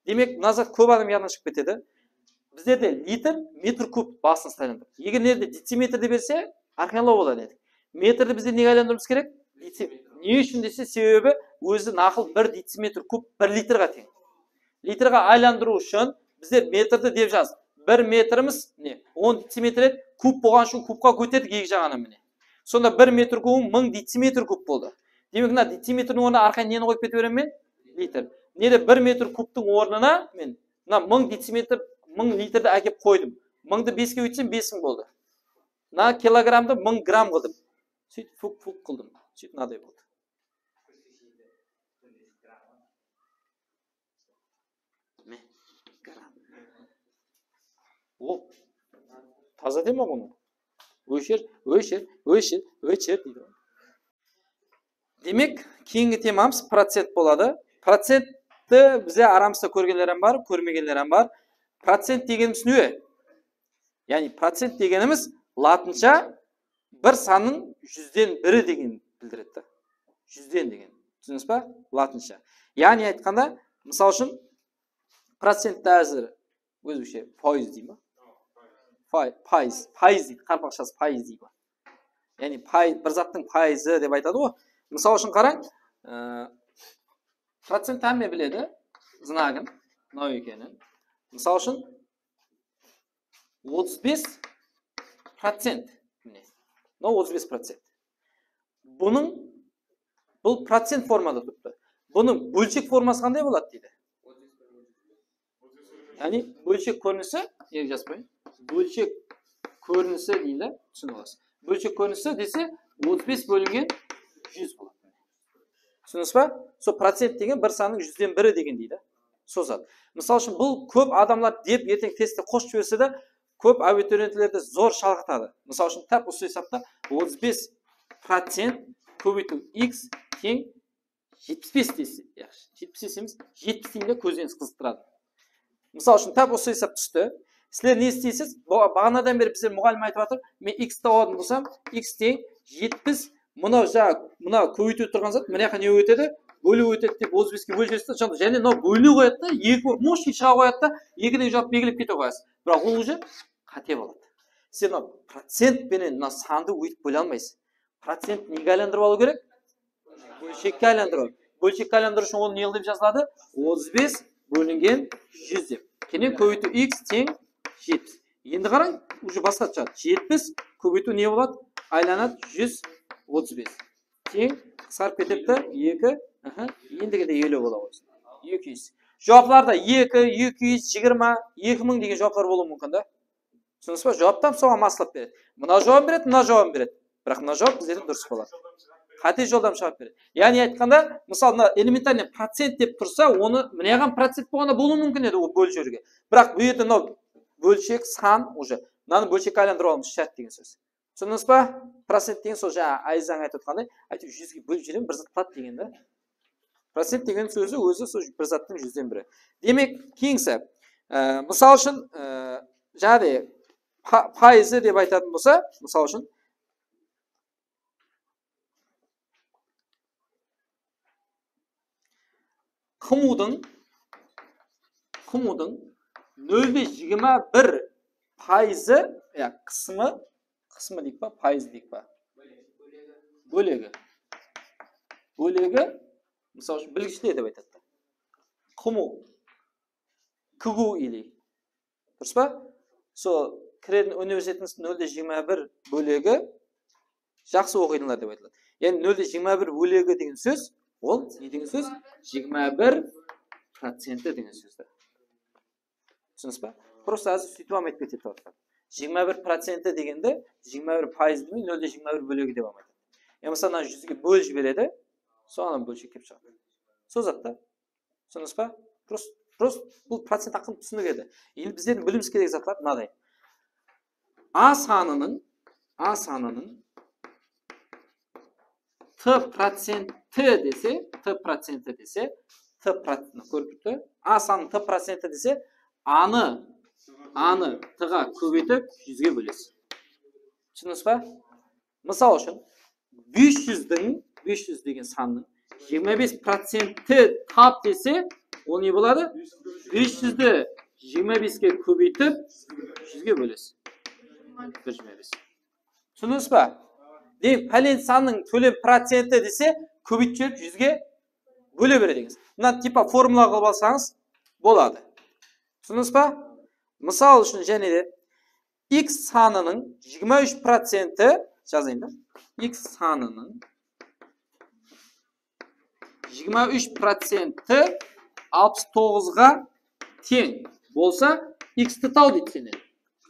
Demek, mına zat kóp adam yadınan shıǵıp ketedi. Bizlerde litr, metr kub basın aylandırıp. Eger mına jerde detsimetrdi berse, arqanlaw bolar edi. Metrdi bizler nege aylandırıwımız kerek? Detsi-, ne ushın dese, sebebi ózi naqıl bir detsimetr kub bir litrge teń. Litrge aylandırıw ushın bizler metrdi dep jaz. Bir metrimiz, mine, on detsimetr edi, kub bolǵan ushın kubqa kóterdik eki jaǵına, mine. Sonda bir metr kubı mıń detsimetr kub boldı. Demek, mına detsimetrdiń ornına arqayın neni qoyıp kete beremen men? Litr. Nede bir metr kubtıń ornına men mına mıń detsimetr, mıń litrdi ákep qoydım. Mıńdı beske ótsem, bes mıń boldı. Mına kilogrammdı mıń gramm qıldım. Sóytip fuk-fuk qıldım. Sóytip mınaday boldı. Mine, gramm. O, taza tema bunı. Ósher, ósher, ósher, ósher deydi. Demek, keyingi temamız procent boladı. Procentti bize aramızda kórgenler hám bar, kórmegenler hám bar. Procent degenimiz ne? Yaǵnıy procent degenimiz latınsha bir sannıń júzden biri degen bildiredi da. Júzden degen. Túsindińiz ba? Latınsha. Yaǵnıy aytqanda, mısal ushın, procentti házir ózbekshe foiz dey ma? Fay-, payız, payız deydi, qaraqalpaqshası payız deydi. Yaǵnıy pay-, bir zattıń payızı dep aytadı ǵoy. Mısal ushın qarań, e, procent hámme biledi, znagın, mınaw ekenin. Mısal ushın, otız bes procent. Mine, mınaw otız bes procent. Bunıń, bul procent formada turıptı. Bunıń bólshek forması qanday boladı deydi. Yaǵnıy bólshek kórinisi, nege jazbayın? Bólshek kórinisi deydi, túsinip alasız. Bólshek kórinisi dese, otız bes bólingen júz boladı. Túsindińiz ba? Sol procent degen bir sannıń júzden biri degen deydi. Sol zat. Mısal ushın, bul kóp adamlar dep erteń testte qosıp jiberse de, kóp abiturientlerde zor shalǵıtadı. Mısal ushın, tap usı esapta otız bes procent kóbeytiw x teń jetpis bes dese, yaqshı, jetpis bes emes, jetpis deydi de, kózinińiz qızıqtıradı. Mısal ushın, tap usı esap tústi. Sizler ne isteysiz? Ba-, baǵanadan beri bizler muǵallim aytıp atır, men x tabatuǵın bolsam, x teń jetpis, mınaw jaǵa, mına kóbeytiw turǵan zat, mına jaqqa ne ótedi? Bóliw ótedi dep otız beske bólip jiberesiz de, jáne mınaw bóline qoyadı da, eki mıshki shıǵa qoyadı da, eki degen juwap belgilep kete qoyasız. Biraq ol уже qáte boladı. Siz mına procent penen mına sandı óytip bóle almaysız. Procent nege aylandırıp alıw kerek? Bólshekke aylandırıw. Bólshekke aylandırıw ushın ol ne dep jazıladı? Otız bes bólingen júz dep. Keyin kóbeytiw x teń jetpis. Endi qarań, уже basqa shıǵadı. Jetpis kóbeytiw ne boladı? Aylanadı júz otız bes. Teń qısqarıp ketedi de, eki, aha, endigi de eliw bola qoysın. Eki júz. Juwaplarda eki, eki júz jigirma, eki mıń degen juwaplar bolıwı múmkin da. Túsindińiz ba? Juwaptan soǵan maslap beredi. Mına juwabın beredi, mına juwabın beredi. Biraq mına juwap bizlerden durıs boladı. Qáte joldan shıǵarıp beredi. Yaǵnıy aytqanda, mısalı, mına элементарный procent dep tursa, onı mınaǵan procent bolǵanda bolıwı múmkin edi, ol bólip jiberge. Biraq bul jerde mınaw bólshek, san уже. Mınanı bólshekke aylandırıp alıwımız shárt degen sóz. Túsindińiz ba? Procent degen sol jańa Ayzań aytıp otqanday, áytewir júzge bólip jiberemiz, bir zat qıladı degen da. Procent degen sózi ózi sol bir zattıń júzden biri. Demek, keyingisi, e, mısal ushın, e, jańaday pa-, payızı dep aytatın bolsa, mısal ushın, qımıwdıń, qımıwdıń nol de jigirma bir payızı, ya, qısmı, qısmı deyik pa, payızı deyik pa? Bólegi. Bólegi, mısal ushın, bilgishler dep aytadı. Qımıw, кугу или. Durıs pa? Sol kiretin universitetińizdiń nol de jigirma bir bólegi jaqsı oqıydıńlar dep aytıladı. Yaǵnıy nol de jigirma bir bólegi degen sóz, ol ne degen sóz? Jigirma bir procenti degen sóz da. Túsindińiz ba? Просто házir sóytip ham aytıp ketedi. Jigirma bir procenti degende jigirma bir payız demey, nol de jigirma bir bólegi dep ham aytadı. Ya bolmasa, mına júzge bólip jiberedi, soǵan bólshek kelip shıǵadı. Sol zat ta. Túsindińiz ba? Prost, prost bul procent haqqında túsinik edi. Endi bizlerdiń biliwimiz kerek zatlar mınaday. A sanınıń, A sanınıń T procenti dese, T procenti dese, T proc-, kórip turıptı. A sanınıń T procenti dese, A-nı, A-nı T-ǵa kóbeytip, júzge bólesiz. Túsindińiz ba? Mısal ushın, bes júzdiń, bes júz degen sannıń jigirma bes procenti tap dese, ol ne boladı? Bes júzdi jigirma beske kóbeytip, júzge bólesiz. Bir júz jigirma bes. Túsindińiz ba? Demek, pálen sannıń tólen procenti dese, kóbeytip jiberip, júzge bóle beredi ekensiz. Mına tipa formula qılıp alsańız boladı. Túsindińiz ba? Mısal ushın, jáne de, x sanınıń jigirma úsh procenti, jazayın da, x sanınıń jigirma úsh procenti alpıs toǵızǵa teń bolsa, x-ti taw deydi senden.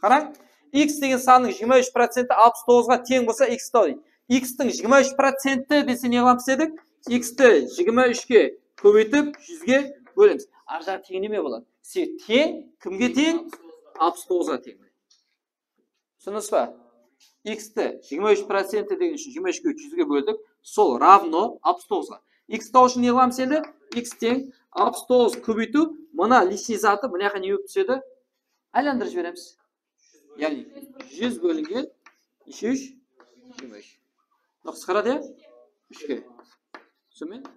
Qarań, x degen sannıń jigirma úsh procenti alpıs toǵızǵa teń bolsa, x-ti taw deydi. X-tiń jigirma úsh procenti dese, ne qılamız dedik? X-ti jigirma úshke kóbeytip, júzge bólemiz. Arjaǵı teńleme boladı. Se-, teń, kimge teń? Alpıs toǵızǵa teń. Túsindińiz ba? X-ti jigirma úsh procenti degen ushın jigirma úshke júzge bóldik. Sol равно alpıs toǵızǵa. X taw ushın ne qılamız endi? X teń alpıs toǵız kóbeytiw, mına лишний zatı mına jaqqa ne bolıp túsedi? Aylandırıp jiberemiz. Yaǵnıy, júz bólingen neshe úsh? Jigirma úsh. Mına qısqaradı, ya? Úshke. Túsindiń be?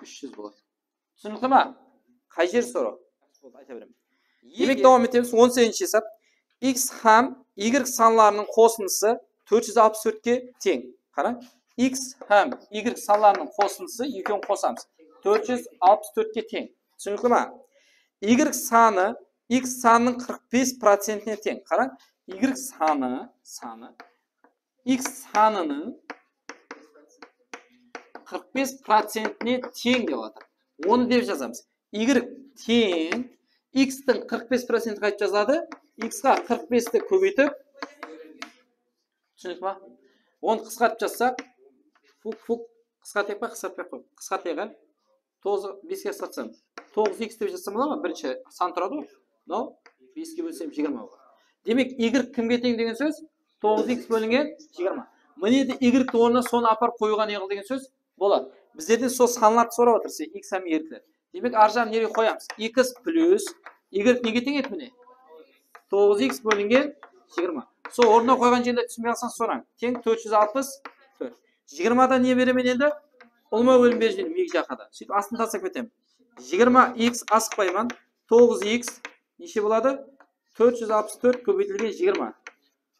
Úsh júz boladı. Túsinikli ma? Qay jer soraw? Boldı, ayta beremen. Demek, dawam etemiz. On segizinshi esap. X hám y sanlarınıń qosındısı tórt júz alpıs tórtke teń. Qarań. X hám y sanlarınıń qosındısı, ekewin qosamız. Tórt júz alpıs tórtke teń. Túsinikli ma? Y sanı x sanınıń qırq bes procentine teń. Qarań, y sanı, sanı x sanınıń qırq bes procentine teń dep atır. Onı dep jazamız. Y teń x tiń qırq bes procenti qaytıp jazıladı. X qa qırq besti kóbeytip, túsinik pa? Onı qısqartıp jazsaq, fuk, fuk, qısqartayıq pa, qısqartpay-aq qoyayıq. Qısqartayıq, á? Toǵız beske qısqartsam, toǵız x dep jazsam bola ma? Birinshi san turadı ǵoy. Mınaw beske bólsem, jigirma boladı. Demek, y kimge teń degen sóz? Toǵız x bólingen jigirma. Mine de y ornına sonı aparıp qoyıwǵa ne qıl degen sóz? Boladı. Bizlerden sol sanlardı sorap atır, sen x hám y ler. Demek, arı jaǵın nerege qoyamız? X plus y nege teń edi mine? Toǵız x bólingen jigirma. Sol ornına qoyǵan jerlerdi túsinbey qalsań, sorań. Teń tórt júz alpıs tórt. Jigirmadan ne beremen endi? Ulıwma bólim berip jiberemen eki jaqqa da. Sóytip astın taslap ketemen. Jigirma x asıqpayman. Toǵız x neshe boladı? Tórt júz alpıs tórt kóbeytilgen jigirma.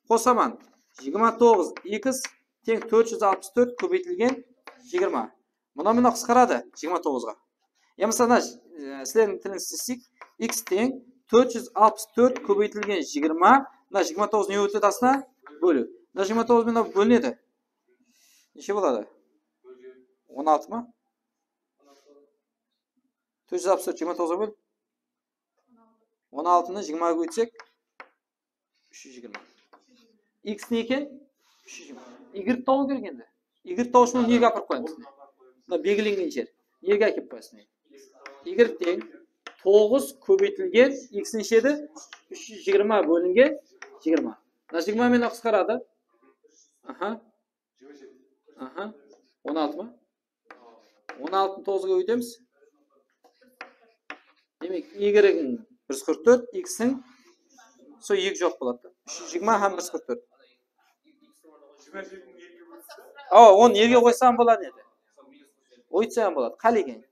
Qosaman. Jigirma toǵız x teń tórt júz alpıs tórt kóbeytilgen jigirma. Mınaw menen qısqaradı jigirma toǵızǵa. Ya bolmasa mına, e, sizlerdiń tilińizdi islesek, x teń tórt júz alpıs tórt kóbeytilgen jigirma, mına jigirma toǵız ne ótedi astına? Bóliw. Mına jigirma toǵız menen bólinedi. Neshe boladı? On altı ma? Tórt júz alpıs tórt jigirma toǵızǵa ból. On altını jigirmaǵa kóbeytsek, úsh júz jigirma. X ne eken? Úsh júz jigirma. Y tabıw kerek endi. Y tabıw ushın onı nerge aparıp qoyamız? Mına belgilengen jer. Nerge ákep qoyasız? Y teń toǵız kóbeytilgen x neshe edi? Úsh júz jigirma bólingen jigirma. Mına jigirma menen qısqaradı. Aha. Aha. On altı ma? On altını toǵızǵa kóbeytemiz. Demek, y-iń bir júz qırq tórt, x-iń sol eki joq boladı da. Úsh júz jigirma hám bir júz qırq tórt. Awa, onı ekige qoysam boladı edi. Óytsem boladı. Qálegen.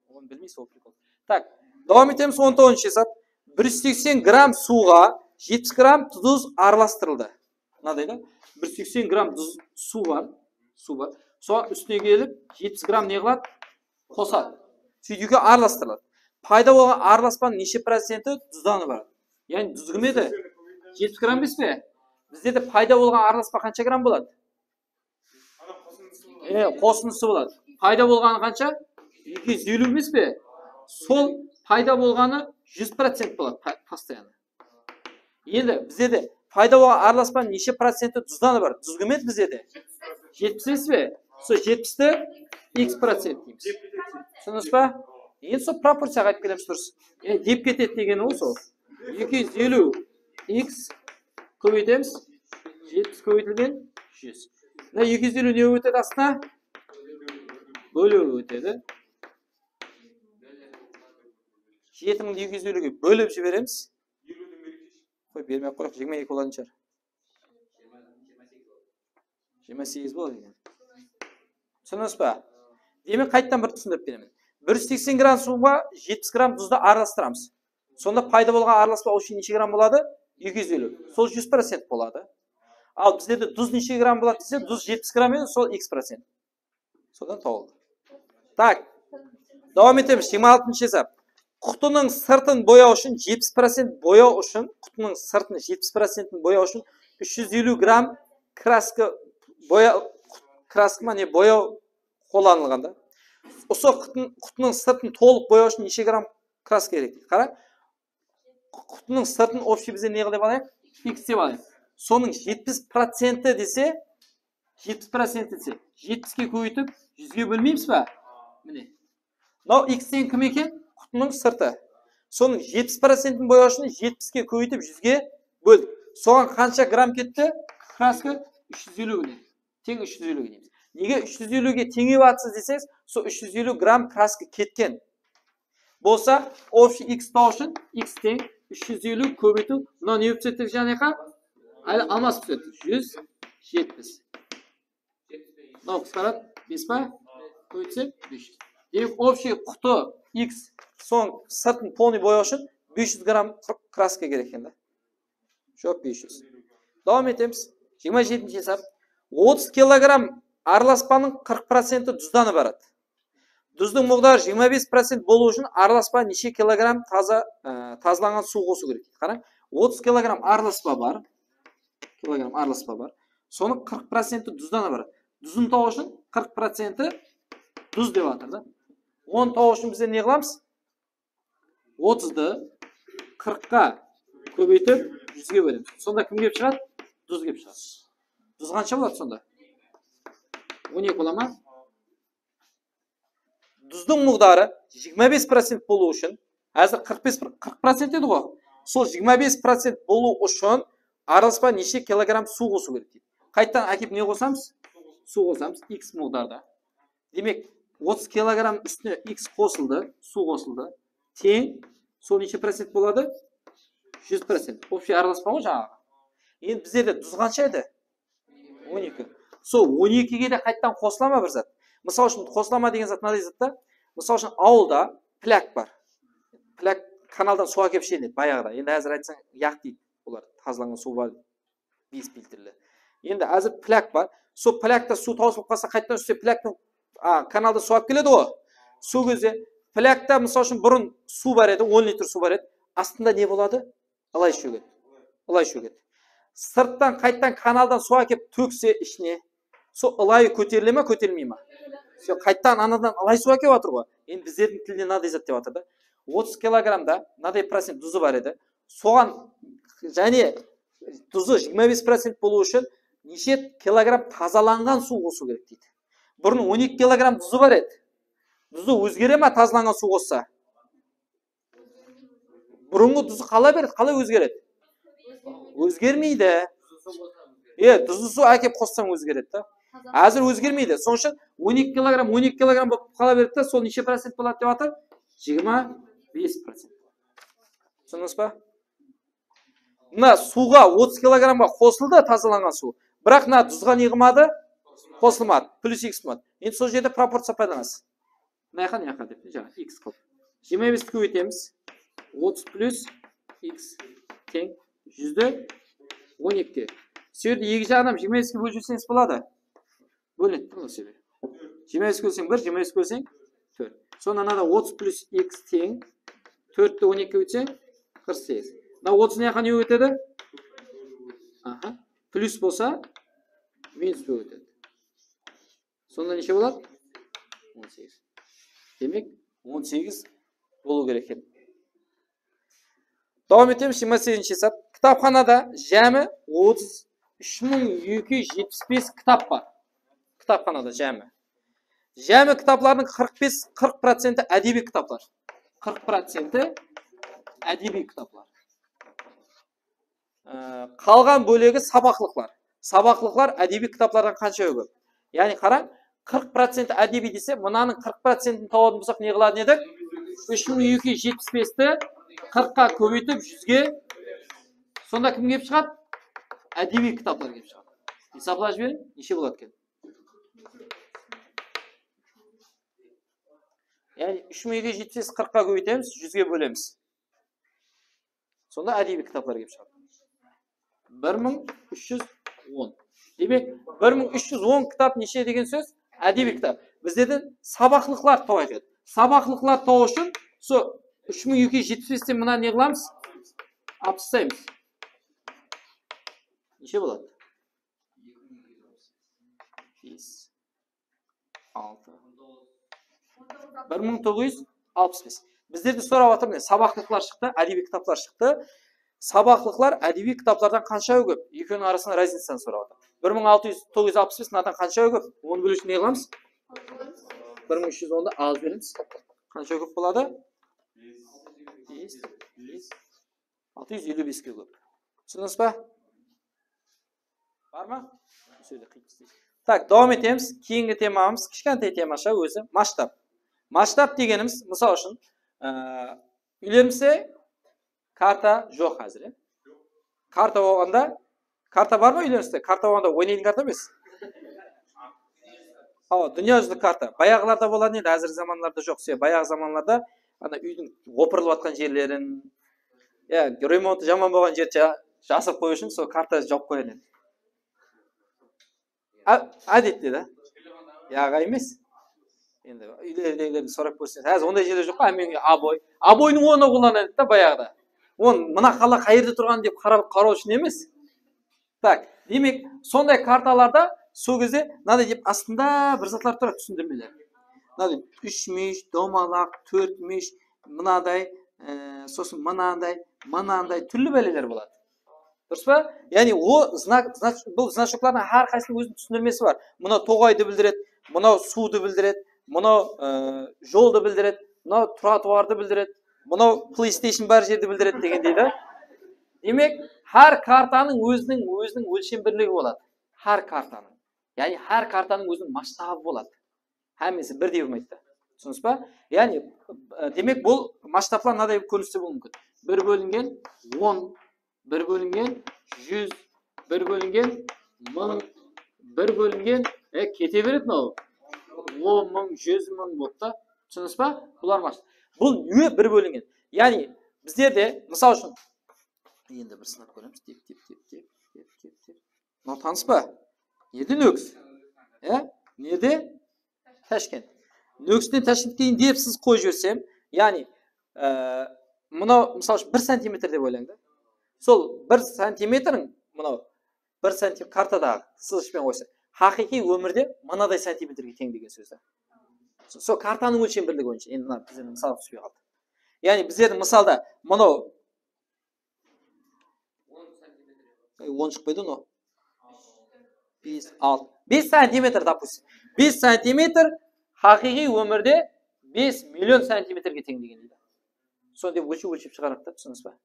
Onı bilmeysiz, ol prikol. Tak, dawam etemiz, on toǵızınshı esap. Bir júz seksen gramm suwǵa jetpis gramm duz aralastırıldı. Mınaday da, bir júz seksen gramm duz, suw bar, suw bar. Soǵan ústine kelip jetpis gramm ne qıladı? Qosadı. Sóytip ekewge aralastırıladı. Payda bolǵan aralaspanıń neshe procenti duzdan ibarat? Yaǵnıy duz kim edi? Jetpis gramm emes pe? Bizde de payda bolǵan aralaspa qansha gramm boladı? E, qosındısı boladı. Payda bolǵanı qansha? Eki júz eliw emes pe? Sol payda bolǵanı júz procent boladı, pa-, постоянно. Endi bizde de payda bolǵan aralaspanıń neshe procenti duzdan ibarat? Duz kim edi bizde de? Jetpis emes pe? Sol jetpisti x procent deymiz. Túsindińiz ba? Endi sol proporciyaǵa qaytıp kelemiz, durıs. E, dep ketedi degeni ǵoy sol. Eki júz eliw x kóbeytemiz. Jetpis kóbeytilgen júz. Mına eki júz eliw ne ótedi astına? Bóliw ótedi. Jeti mıńdı eki júz eliwge bólip jiberemiz. Qoy, bermey-aq qoyayıq, jigirma eki bolatuǵın shıǵar. Jigirma segiz boladı eken. Túsindińiz ba? Demek, qaytadan bir túsindirip beremen. Bir júz seksen gramm suwǵa jetpis gramm duzdı aralastıramız. Sonda payda bolǵan aralaspa общий neshe gramm boladı? Eki júz eliw. Sol júz procent boladı. Al, bizlerde duz neshe gramm boladı dese, duz jetpis gramm edi, sol x procent. Sodan tawıldı. Tak. Dawam etemiz. Jigirma altınshı esap. Qutınıń sırtın boyaw ushın jetpis procent boyaw ushın, qutınıń sırtın jetpis procentin boyaw ushın úsh júz eliw gramm kraska boya-, kraska ma ne boyaw qollanılǵan da. Usı qutın-, qutınıń sırtın tolıq boyaw ushın neshe gramm kraska kerek deydi. Qara. Qutınıń sırtın общий bizler ne qılıp alayıq? X dep alayıq. Sonıń jetpis procenti dese, jetpis procenti dese, jetpiske kóbeytip, júzge bólmeymiz ba? Mine. Mınaw x teń kim eken? Qutınıń sırtı. Sonıń jetpis procentin boyaw ushın jetpiske kóbeytip, júzge bóldik. Soǵan qansha gramm ketti? Kraska úsh júz eliw, mine. Teń úsh júz eliwge deymiz. Nege úsh júz eliwge teńep atırsız deseńiz, sol úsh júz eliw gramm kraska ketken. Bolsa, общий x tabıw ushın x teń Úsh júz eliw kóbeytiw. Mınaw ne bolıp túsedi, jaǵınayqa? Áli almasıp túsedi. Júz jetpis. Mınaw qısqaradı. Bes pa? Kóbeytsem, bes júz. Demek, общий qutı x, soń sırtın polnıy boyaw ushın bes júz gramm kraska kerek eken da. Juwap bes júz. Dawam etemiz. Jigirma jetinshi esap. Otız kilogramm aralaspanıń qırq procenti duzdan ibarat. Duzdıń muǵdarı jigirma bes procent bolıwı ushın aralaspa neshe kilogramm taza, e, tazalanǵan suw qosıw kerek deydi. Qarań, otız kilogramm aralaspa bar. Kilogramm aralaspa bar. Sonıń qırq procenti duzdan ibarat. Duzın tabıw ushın qırq procenti duz dep atır da. Onı tabıw ushın bizler ne qılamız? Otızdı qırqqa kóbeytip, júzge bólemiz. Sonda kim kelip shıǵadı? Duz kelip shıǵadı. Duz qansha boladı sonda? On eki bola ma? Duzdıń muǵdarı jigirma bes procent bolıwı ushın, házir qırq bes, qırq procent edi ǵoy. Sol jigirma bes procent bolıw ushın aralaspa neshe kilogramm suw qosıw kerek deydi. Qaytadan ákep ne qosamız? Suw qosamız, x muǵdarda. Demek, otız kilogramm ústine x qosıldı, suw qosıldı. Teń, sol neshe procent boladı? Júz procent. Общий aralaspa ǵoy jańaǵı. Endi bizlerde duz qansha edi? On eki. Sol on ekige de qaytadan qosıla ma bir zat? Mısal ushın, qosıla ma degen zat mınaday zat ta. Mısal ushın, awılda plak bar. Plak kanaldan suw ákep ishedi bayaǵıda. Endi házir aytsań, yaq deydi. Olar tazalanǵan suw bar deydi. Bes filtrli. Endi házir plak bar. Sol plakta suw tawsılıp qalsa, qaytadan tússe, plaktıń, a, kanalda suw alıp keledi ǵoy. Sol gezde plakta, mısal ushın, burın suw bar edi, on litr suw bar edi. Astında ne boladı? Ilay shógedi. Ilay shógedi. Sırttan qaytadan kanaldan suw ákep tókse ishine, sol ılayı kóterile ma, kóterilmey ma? Sol qaytadan anadan ılay suw ákep atır ǵoy. Endi bizlerdiń tilde mınaday zat dep atır da. Otız kilogrammda mınaday procent duzı bar edi. Soǵan jáne duzı jigirma bes procent bolıwı ushın neshe kilogramm tazalanǵan suw qosıw kerek deydi. Burın on eki kilogramm duzı bar edi. Duzı ózgere ma tazalanǵan suw qossa? Burınǵı duzı qala beredi, qalay ózgeredi? Ózgermeydi. E, duzlı suw ákep qossań ózgeredi da. Házir ózgermeydi. Sonıń ushın on eki kilogramm, on eki kilogramm bolıp qala beredi da, sol neshe procent boladı dep atır? Jigirma bes procent. Túsindińiz ba? Mına suwǵa otız kilogrammǵa qosıldı tazalanǵan suw. Biraq mına duzǵa ne qılmadı? Qosılmadı. Plyus x qılmadı. Endi sol jerde proporciya paydalanasız. Mına jaqqa, mına jaqqa dep, jańa x qılıp. Jigirma besti kóbeytemiz. Otız plyus x teń júzdi on ekige. Sol jerde eki jaǵınan jigirma beske bólip jiberseńiz boladı. Bólinedi, mına sebep. Jigirma beske bólseń bir, jigirma beske bólseń tórt. Sonda mınada otız plyus x teń tórtti on ekige ótseń qırq segiz. Mına otız mına jaqqa ne bótedi? Aha. Plyus bolsa minus bótedi. Sonda neshe boladı? On segiz. Demek, on segiz bolıw kerek eken. Dawam etemiz, jigirma segizinshi esap. Kitapxanada jámi otız, úsh mıń eki júz jetpis bes kitap bar. Kitapxanada jámi. Jámi kitaplardıń qırq bes, qırq procenti ádebiy kitaplar. Qırq procenti ádebiy kitaplar. Ee, qalǵan bólegi sabaqlıqlar. Sabaqlıqlar ádebiy kitaplardan qansha kóp? Yaǵnıy, qarań, qırq procenti ádebiy dese, mınanıń qırq procentin tawatın bolsaq, ne qılatın edik? Úsh mıń eki júz jetpis besti qırqqa kóbeytip, júzge, sonda kim kelip shıǵadı? Ádebiy kitaplar kelip shıǵadı. Esaplap jiberiń, neshe boladı eken? Yaǵnıy, úsh mıń eki júz jetpis besti qırqqa kóbeytemiz, júzge bólemiz. Sonda ádebiy kitaplar kelip shıǵadı. Bir mıń úsh júz on. Demek, bir mıń úsh júz on kitap neshe degen sóz? Ádebiy kitap. Bizlerden sabaqlıqlar tawayıq edi. Sabaqlıqlar tawıw ushın sol úsh mıń eki júz jetpis besten mına ne qılamız? Alıp taslaymız. Neshe boladı? Bes. Altı. Bir mıń toǵız júz alpıs bes. Bizlerdi sorap atır, mine, sabaqlıqlar shıqtı, ádebiy kitaplar shıqtı. Sabaqlıqlar ádebiy kitaplardan qansha kóp? Ekewiniń arasında raznicanı sorap atır. Bir mıń altı júz, toǵız júz alpıs bes, mınadan qansha kóp? Onı biliw ushın ne qılamız? Bir mıń úsh júz ondı alıp jiberemiz. Qansha kóp boladı? Bes, bes, bes. Altı júz eliw beske kóp. Túsindińiz ba? Bar ma? Sol jerde qıyıp taslayın. Tak, dawam etemiz. Keyingi temamız kishkentay temasha ózi, masshtab. Masshtab degenimiz, mısal ushın, e, úylerimizde Karta joq házir, ya. Karta bolǵanda, karta bar ma úylerińizde? Karta bolǵanda oynaytuǵın karta emes. Awa, dúnya júzilik karta. Bayaǵılarda bolǵan edi, házirgi zamanlarda joq. Sebebi bayaǵı zamanlarda ana úydiń opırılıp atqan jerlerin, ya, remonttı jaman bolǵan jerdi ja-, jasırıp qoyıw ushın sol karta jawıp qoyǵan edi. Á-, ádette da. Yaǵa emes. Endi úylerdegilerden sorap kórseńiz. Házir onday jerler joq pa? Ámenge oboy. Oboydıń ornına qollanadı da bayaǵıda. Onı mına qala qayerde turǵanın dep qarap qaraw ushın emes. Tak, demek, sonday kartalarda sol gezde mınaday dep astında bir zatlar turadı, túsindirmeler. Mınaday úshmúyesh, domalaq, tórtmúyesh, mınaday, e, sosın mınaday, mınaday túrli báleler boladı. Durıs pa? Yaǵnıy o znak, znak, bul znachoqlardıń hár qaysısınıń óziniń túsindirmesi bar. Mınaw toǵaydı bildiredi, mınaw suwdı bildiredi, mınaw, e, joldı bildiredi, mınaw trotuardı bildiredi, mınaw PlayStation bar jerdi bildiredi degendey da. Demek, hár kartanıń óziniń, óziniń ólshem birligi boladı. Hár kartanıń. Yaǵnıy hár kartanıń óziniń masshtabı boladı. Hámmesi birdey bolmaydı da. Túsindińiz ba? Yaǵnıy, e, demek, bul masshtablar mınaday kóriniste bolıwı múmkin. Bir bólingen on, bir bólingen júz, bir bólingen mıń, bir bólingen, e, kete beredi mınaw. On mıń, júz mıń bolıp ta. Túsindińiz ba? Bular masshtab. Bul ne bir bólingen? Yaǵnıy, bizlerde, mısal ushın, endi bir sınap kóremiz. Tep, tep, tep, tep, tep, tep, tep. Mınaw tanıs pa? Nerde Nókis? E? Nerde? Tashkent. Nókisten Tashkentke deyin dep siz qoyıp jibersem, yaǵnıy, e, mınaw, mısal ushın, bir santimetr dep oylań da. Sol bir santimetriń, mınaw, bir santi-, kartadaǵı sızıqshıpen qoysa, haqıyqıy ómirde mınaday santimetrge teń degen sóz da. So-, sol kartanıń ólshem birligi boyınsha. Endi mına bizlerdiń mısalǵa túspey qaldı. Yaǵnıy bizlerdiń mısalda mınaw Ey, on shıqpaydı, no. Bes, altı. Bes santimetr, допустим. Bes santimetr haqıyqıy ómirde bes million santimetrge teń degen deydi. Sonı dep ólshep, ólshep shıǵaradı da, túsindińiz ba?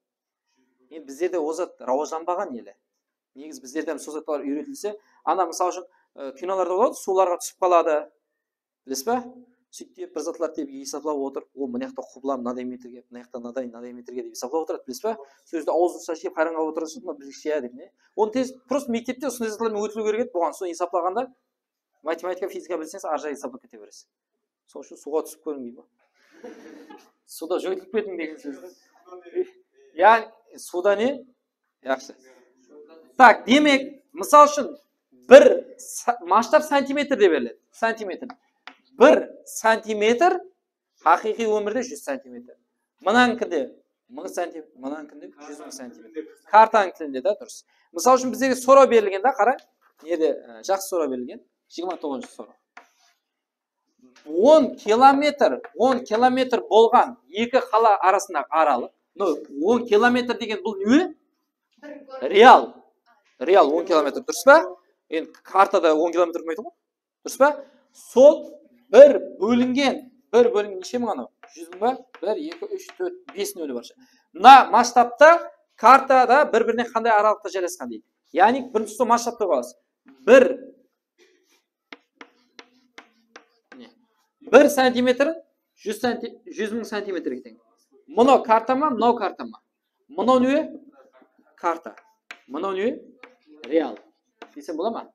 Endi bizlerde o zat rawajlanbaǵan ele. Negizi bizlerde hám sol zatlar úyretilse, ana, mısal ushın, e, kinolarda boladı, suwlarǵa túsip qaladı. Bilesiz ba? Sóytip bir zatlar dep esaplap otır. O, mına jaqta qubla mınaday metrge, mına jaqta mınaday, mınaday metrge dep esaplap otıradı, bilesiz ba? Sózdi awzın shashıp hayran qalıp otırsız, mına bilgishe ya dep, ne? Onı tez, prosto mektepte usınday zatlar menen ótiliw kerek edi buǵan. Sonı esaplaǵanda matematika, fizika bilseńiz, arı jaǵı esaplap kete beresiz. Sonıń ushın suwǵa túsip kóriń deydi. Suwda joytılıp ketiń degen sóz. Yaǵnıy, suwda ne? Yaqshı. Tak, demek, mısal ushın, bir sa-, masshtab santimetr dep beriledi. Santimetr. Bir santimetr haqıyqıy ómirde júz santimetr. Mınanıkinde mıń santimetr, mınanıkinde júz mıń santimetr. Kartanıń tilinde da durıs. Mısal ushın, bizlerge soraw berilgen da, qara. Nede, e, jaqsı soraw berilgen. Jigirma toǵızınshı soraw. On kilometr, on kilometr bolǵan eki qala arasındaǵı aralıq. No, on kilometr degen bul ne? Real. Real on kilometr, durıs pa? Endi kartada on kilometr bolmaydı ǵoy. Durıs pa? Sol bir bólingen, bir bólingen neshe mıń anaw? Júz mıń ba? Bir, eki, úsh, tórt, bes noli bar. Mına masshtabta kartada bir-birine qanday aralıqta jaylasqan deydi. Yaǵnıy, birinshi sol masshtabta qoyasız. Bir Bir santimetriń júz santi-, júz mıń santimetrge teń. Mınaw karta ma, mınaw karta ma? Mınaw ne? Karta. Mınaw ne? Real. Desem bola ma?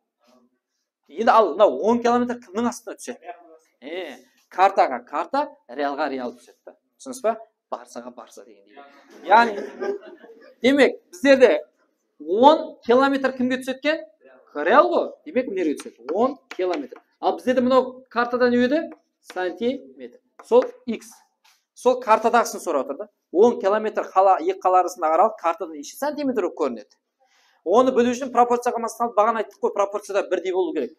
Endi al, mınaw on kilometr kimniń astına túsedi? E, kartaǵa karta, realǵa real túsedi da. Túsindińiz ba? Barsaǵa barsa degendey. Yaǵnıy, demek, bizlerde on kilometr kimge túsedi eken? Real ǵoy. Demek, mınerge túsedi. On kilometr. Al, bizlerde mınaw kartada ne edi? Santimetr. Sol x. Sol kartadaǵısın sorap atır da. On kilometr qala, eki qala arasındaǵı aralıq kartada neshe santimetr bolıp kórinedi? Onı biliw ushın proporciyaǵa maslaǵat, baǵana ayttıq ǵoy, proporciyada birdey bolıw kerek.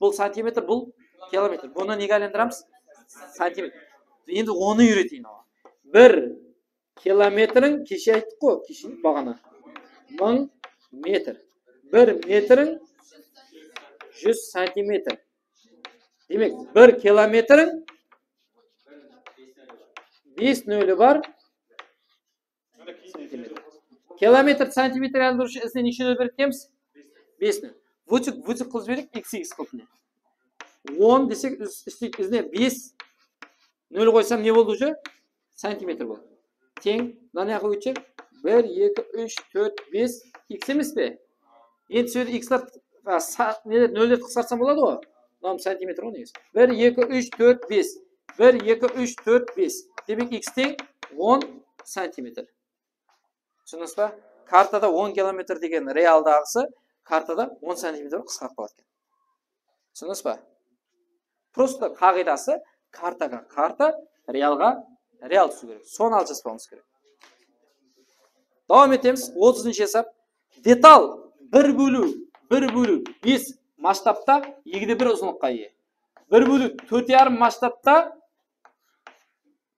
Bul santimetr, bul kilometr. Bunı nege aylandıramız? Santimetr. Endi onı úyreteyin oǵan. Bir kilometriń, keshe ayttıq ǵoy, keshe baǵana. Mıń metr. Bir metriń júz santimetr. Demek, bir kilometriń bes noli bar. Santimetr. Kilometr, santimetr aylandırıwshı izine neshe nol beredi deymiz? Bes nol. Vıtik, vıtik qılıp jibereyik, x, x qılıp, mine. On desek, úst-, ústik izine bes nol qoysam, ne boldı уже? Santimetr boldı. teń, mına ne jaqqa ótecek? Bir, eki, úsh, tórt, bes, x emes pe? Endi sol jerde xlar, a, sa-, neler, nollerdi qısqartsam boladı ǵoy. Mınaw santimetr ǵoy negizi. Bir, eki, úsh, tórt, bes. Bir, eki, úsh, tórt, bes. Demek, x teń on santimetr. Túsindińiz ba? Kartada on kilometr degen realdaǵısı kartada on santimetr qısqarıp qaladı eken. Túsindińiz ba? Prosta qaǵıydası kartaǵa karta, realǵa real túsiw kerek. Sonı aljaspawıńız kerek. Dawam etemiz. Otızınshı esap. Detal bir bóliw, bir bóliw bes masshtabta ekide bir uzınlıqqa iye. Bir bóliw tórt yarım masshtabta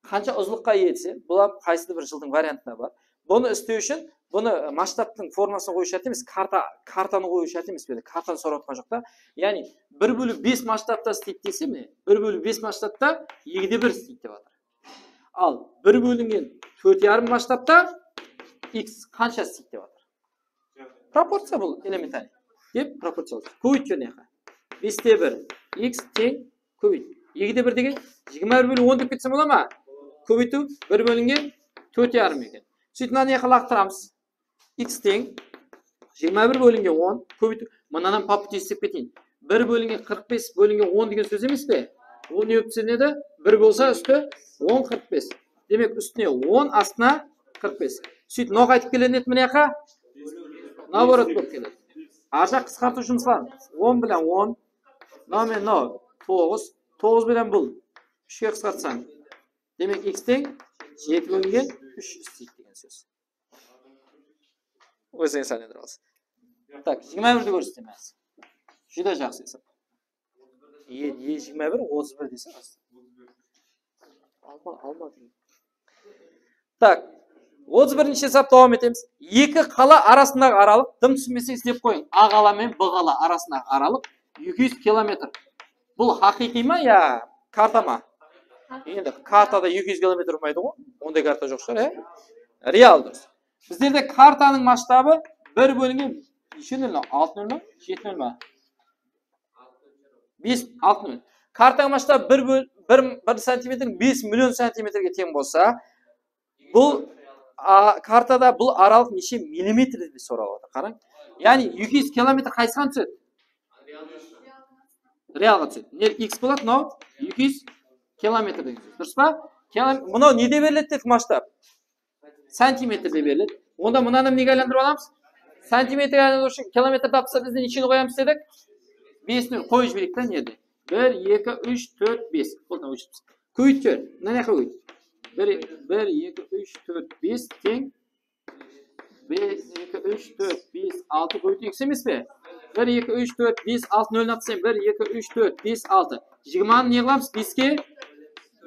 qansha uzınlıqqa iye dese, bul hám qaysıda bir jıldıń variantında bar. Bunı islew ushın bunı, e, masshtabtıń formasına qoyıw shárt emes, karta, kartanı qoyıw shárt emes, bul jerde kartanı sorap atqan joq ta. Yaǵnıy, bir bóliw bes masshtabta isleydi dese, mine, bir bóliw bes masshtabta ekide bir isleydi dep atır. Al, bir bólingen tórt yarım masshtabta x qansha isleydi dep atır. Proporciya bul, elementarnıy. Dep proporciya al. Kóbeytip jiber mına jaqqa. Beste bir, x teń kóbeyt. Ekide bir degen jigirma bir bólingen on dep ketsem bola ma? Kóbeytiw bir bólingen tórt yarım eken. Sóytip mına jaqqa laqtıramız. X teń jigirma bir bólingen on kóbeytiw. Mınadan pap eslep keteyin. Bir bólingen qırq bes bólingen on degen sóz emes pe? Ol ne bolıp islenedi? Bir bolsa ústi on qırq bes. Demek, ústine on, astına qırq bes. Sóytip, mınaw qaytıp keledi, mına jaqqa? Наоборот bolıp keledi. Arjaq qısqartıw jumısların. On bilen on. Mınaw menen mınaw toǵız. Toǵız benen bul úshke qısqartsań. Demek, x teń jeti bólingen úsh isleydi degen sóz. Ózińiz áne durasız. Tak, jigirma birdi kórsetemen házir. Júdá jaqsı esap. E, e, jigirma bir, otız bir dese rас. Alma, alma deydi. Tak, otız birinshi esap, dawam etemiz. Eki qala arasındaǵı aralıq, dım túsinbeseńiz dep qoyıń. A qala menen B qala arasındaǵı aralıq eki júz kilometr. Bul haqıyqıy ma ya karta ma? Endi kartada eki júz kilometr urmaydı ǵoy. Onday karta joq shıǵar, e? Real durıs. Bizlerde kartanıń masshtabı bir bólingen neshe nol? Altı nol ma? Jeti nol ma? Bes, altı nol. Kartanıń masshtabı bir ból-, bir, bir santimetrdiń bes million santimetrge teń bolsa, bul, a, kartada bul aralıq neshe millimetr dep soralıp atır. Qarań. Yaǵnıy eki júz kilometr qaysıǵan túsedi? Realǵa túsedi. Ne x boladı? Mınaw eki júz kilometr degen sóz. Durıs pa? Kilom-, mınaw nede beriledi dedik masshtab? Santimetrde beriledi. Onda mınanı nege aylandırıp alamız? Santimetrge aylandırıw ushın kilometr tapsa bizden nesheni qoyamız dedik? Besini qoyıp jibereyik ta, nerde? Bir, eki, úsh, tórt, bes. Boldı, óshiripsiz. Kóbeytip jiber. Mına jaqqa kóbeyt. Bir, bir, eki, úsh, tórt, bes teń. Bir, eki, úsh, tórt, bes, altı kóbeytiw x emes pe? Bir, eki, úsh, tórt, bes, altı noldi alıp taslań. Bir, eki, úsh, tórt, bes, altı. Jigirmanı ne qılamız? Beske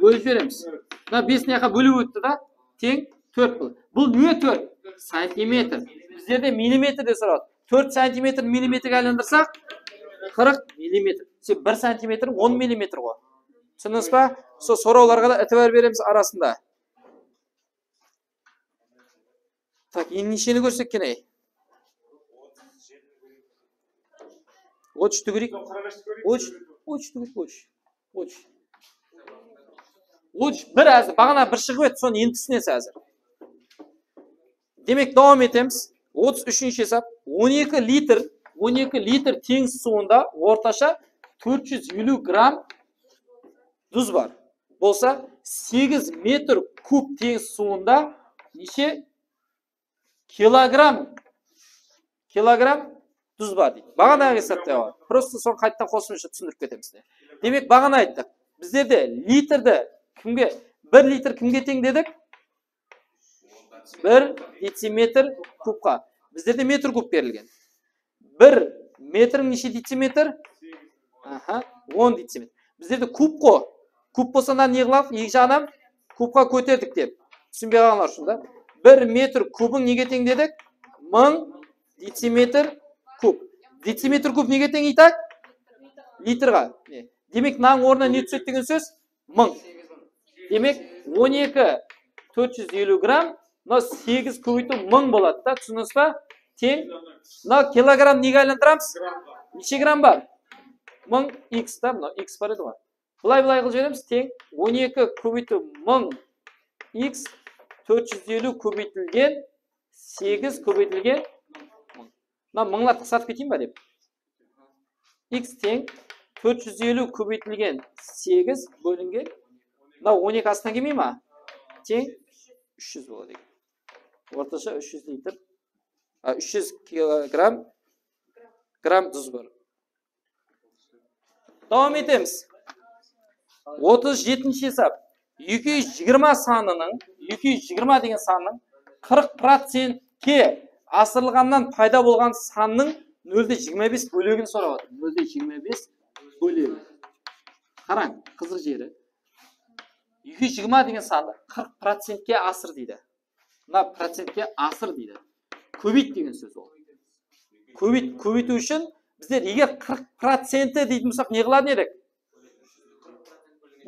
bólip jiberemiz. Mına bes mına jaqqa bólip ótti da, teń tórt bul. Bul ne tórt? Santimetr. Bizlerde millimetr de soradı. Tórt santimetr millimetrge aylandırsaq, qırq millimetr. Sen bir santimetr on millimetr ǵoy. Túsindińiz ba? Sol sorawlarǵa da itibar beremiz arasında. Tak, endi nesheni kórsek eken, ey? Otız úshti kóreyik. Otız úsh, otız úsh, otız úsh, otız úsh. Otız úsh, bir házir, baǵana bir shıǵıp edi, sonı endi túsinesiz házir. Demek, dawam etemiz. Otız úshinshi esap. On eki litr, on eki litr teńiz suwında ortasha tórt júz eliw gramm duz bar. Bolsa, segiz metr kub teńiz suwında neshe kilogramm, kilogramm duz bar deydi. Baǵanaǵı esapta bar. Prosta sonı qaytadan qosımsha túsindirip ketemiz. Demek, baǵana ayttıq. Bizlerde litrdi kimge, bir litr kimge teń dedik? Bir detsimetr kubqa. Bizlerde metr kub berilgen. Bir metrdiń neshe detsimetr? Aha, on detsimetr. Bizlerde kub ǵo. Kub bolsa, mına ne qılamız? Eki jaǵınan kubqa kóterdik dep. Túsinbey qalǵanlar ushın da. Bir metr kubıń nege teń dedik? Mıń detsimetr kub. Detsimetr kub nege teń, itak? Litrǵa. Mine. Demek, mınanıń ornına ne túsedi degen sóz? Mıń. Demek, on eki tórt júz eliw gramm, mına segiz kóbeytiw mıń boladı da, túsindińiz ba? Teń, mına kilogramm nege aylandıramız? Neshe gramm bar? Mıń x ta, mına x bar edi ǵoy. Bılay, bılay qılıp jiberemiz, teń on eki kóbeytiw mıń x tórt júz eliw kóbeytilgen segiz kóbeytilgen mıń. Mına mıńlardı qısqartıp keteyin ba dep. X teń tórt júz eliw kóbeytilgen segiz bólingen, mına on eki astan kelmey ma? Teń úsh júz boladı eken. Ortasha úsh júz litr, a, úsh júz kilogramm, gramm duz bar. Dawam etemiz. Otız jetinshi esap. Eki júz jigirma sanınıń, eki júz jigirma degen sannıń qırq procentke asırılǵannan payda bolǵan sannıń nol de jigirma bes bólegin sorap atır. Nol de jigirma bes bólegi. Qarań, qızıq jeri. Eki júz jigirma degen sandı qırq procentke asır deydi. Mına procentke asır deydi. Kóbeyt degen sóz ol. Kóbeyt, kóbeytiw ushın bizler eger qırq procenti deydi bolsaq, ne qılar edik?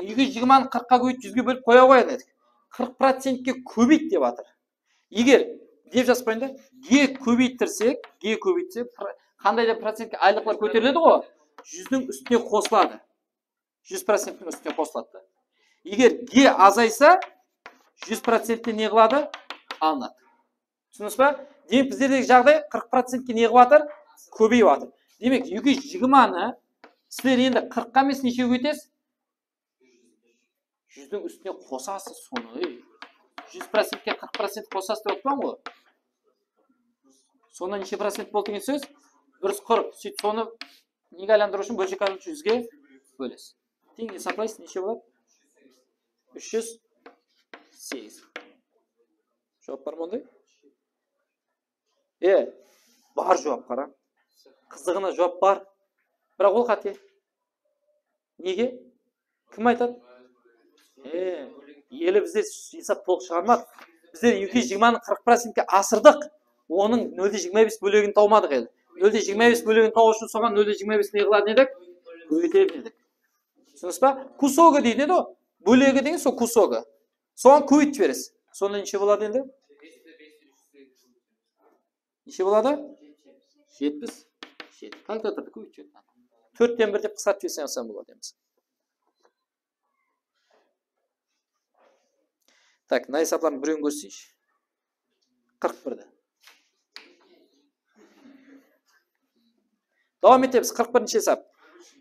Eki júz jigirmanı qırqqa kóbeytip, júzge bólip qoya qoyar edik. Qırq procentke kóbeyt dep atır. Eger, dep jazıp qoyayın da, G kóbeytirsek, G kóbeytsek, pro-, qanday da procentke aylıqlar kóteriledi ǵo, júzdiń ústine qosıladı. Júz procenttiń ústine qosıladı da. Eger G azaysa, júz procentten ne qıladı? Alınadı. Túsindińiz ba? Demek, bizlerdegi jaǵday qırq procentke ne qılıp atır? Kóbeyip atır. Demek, eki júz jigirmanı sizler endi qırqqa emes, neshege kóbeytesiz? Júzdiń ústine qosasız sonı. Ey, júz procentke qırq procent qosasız dep otırman ǵoy. Sonda neshe procent boldı degen sóz? Bir júz qırq. Sóytip, sonı nege aylandırıw ushın bólshekti júzge bólesiz. Teń esaplaysız, neshe boladı? Úsh júz segiz. Juwap bar ma onday? E, bar juwap, qara. Qızıǵına juwap bar. Biraq ol qáte. Nege? Kim aytadı? E, ele bizler esap tolıq shıǵarmadıq. Bizler eki júz jigirmanı qırq procentke asırdıq. Onıń nol de jigirma bes bólegin tawmadıq ele. Nol de jigirma bes bólegin tawıw ushın soǵan nol de jigirma bes ne qılatın edik? Kóbeytetin edik. Túsindińiz ba? Kusogi deydi edi ǵo. Bólegi degen sol kusogi. Soǵan kóbeytip jiberesiz. Sonda neshe boladı endi? Neshe boladı? Jetpis jeti. Kalkulyatordı kóbeytip jiberdim. Tórtten bir dep qısqartıp jiberseń, asan boladı endi. Tak, mına esaplardıń birewin kórseyshi. Qırq birdi. Dawam etemiz. Qırq birinshi esap.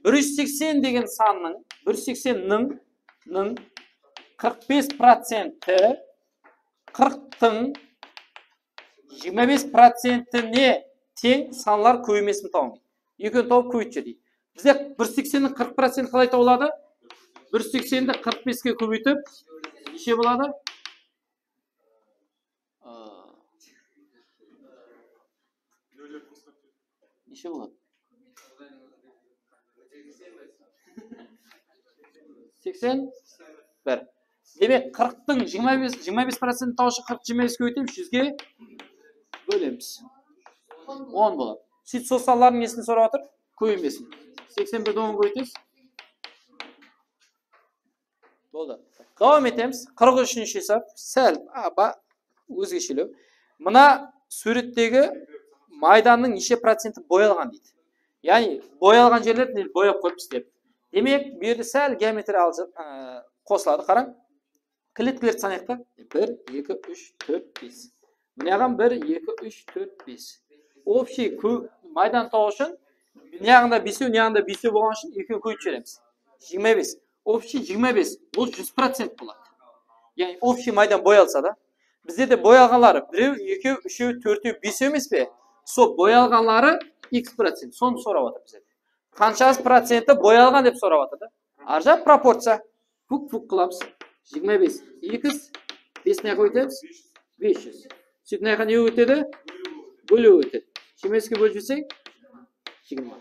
Bir júz seksen degen sannıń, bir júz seksen nıń, nıń qırq bes procenti qırqtıń jigirma bes procentine teń sanlar kóbeymesin tawıń. Ekewin tawıp kóbeytshi deydi. Bizde bir júz seksenniń qırq procenti qalay tawıladı? Bir júz seksendi qırq beske kóbeytip, neshe boladı? Aa. Neshe boladı? Seksen bir. Demek, qırqtıń jigirma bes, jigirma bes procentin tawıwshı qırq jigirma beske kóbeytemiz, júzge bólemiz. On boladı. Sóytip, sol sanlardıń nesin sorap atır? Kóbeymesin. Seksen birdi on kóbeytesiz. Boldı. Dawam etemiz. Qırq úshinshi esap. Sál, a, ba-, ózgeshelew. Mına súwrettegi maydannıń neshe procenti boyalǵan deydi. Yaǵnıy, boyalǵan jerlerdi boyap qoyıpsız dep. Demek, bu jerde sál geometriya alıp, a, qosıladı. Qarań. Kletkalardı sanayıq ta. Bir, eki, úsh, tórt, bes. Mınaǵan bir, eki, úsh, tórt, bes. Общий kó-, maydan tawıw ushın mınaǵında besew, mınaǵında besew bolǵanı ushın ekewin kóbeytip jiberemiz. Jigirma bes. Общий jigirma bes. Ol júz procent boladı. Yaǵnıy, общий maydan boyalsa da. Bizde de boyalǵanları birew, ekew, úshew, tórtew, besew emes pe? Sol boyalǵanları x procent. Sonı sorap atır bizde de. Qanshası procenti boyalǵan dep sorap atır da. Arjaq proporciya. Puk-puk qılamız. Jigirma bes. X, bes mına jaqqa ótemiz? Bes júz. Sóytip, mına jaqqa ne ótedi? Bóliw ótedi. Jigirma beske bólip jiberseń, jigirma.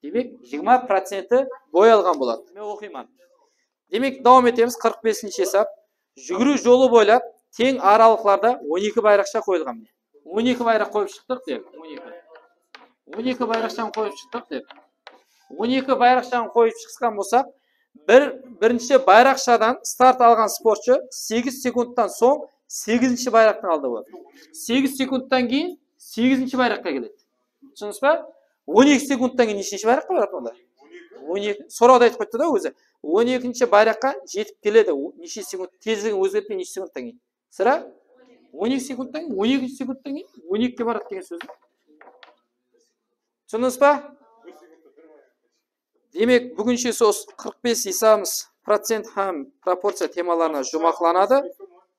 Demek, jigirma procenti boyalǵan boladı. Men oqıyman. Demek, dawam etemiz. Qırq besinshi esap. Júgiriw jolı boylap teń aralıqlarda on eki bayraqsha qoyılǵan. Mine, on eki bayraq qoyıp shıqtıq dep, on eki. On eki bayraqshanı qoyıp shıqtıq dep. On eki bayraqshanı qoyıp shıqsqan bolsaq, bir, birinshi bayraqshadan start alǵan sportshı segiz sekundtan soń segizinshi bayraqtıń aldında boladı. Segiz sekundtan keyin segizinshi bayraqqa keledi. Túsindińiz ba? On eki sekundtan keyin neshinshi bayraqqa baradı onda? On eki. Sorawda aytıp qoyıptı da ózi. On ekinshi bayraqqa jetip keledi. O-, neshe sekund, tezligin ózgertpey, neshe sekundtan keyin. Sirá on eki sekundtan keyin, on eki sekundtan keyin on ekige baradı degen sóz. Túsindińiz ba? Demek, búginshe sol qırq bes esabımız procent hám proporciya temalarına juwmaqlanadı.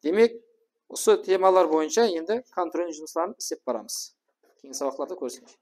Demek, usı temalar boyınsha endi kontrolniy jumıslardı islep baramız. Keyingi sabaqlarda kóriskenshe.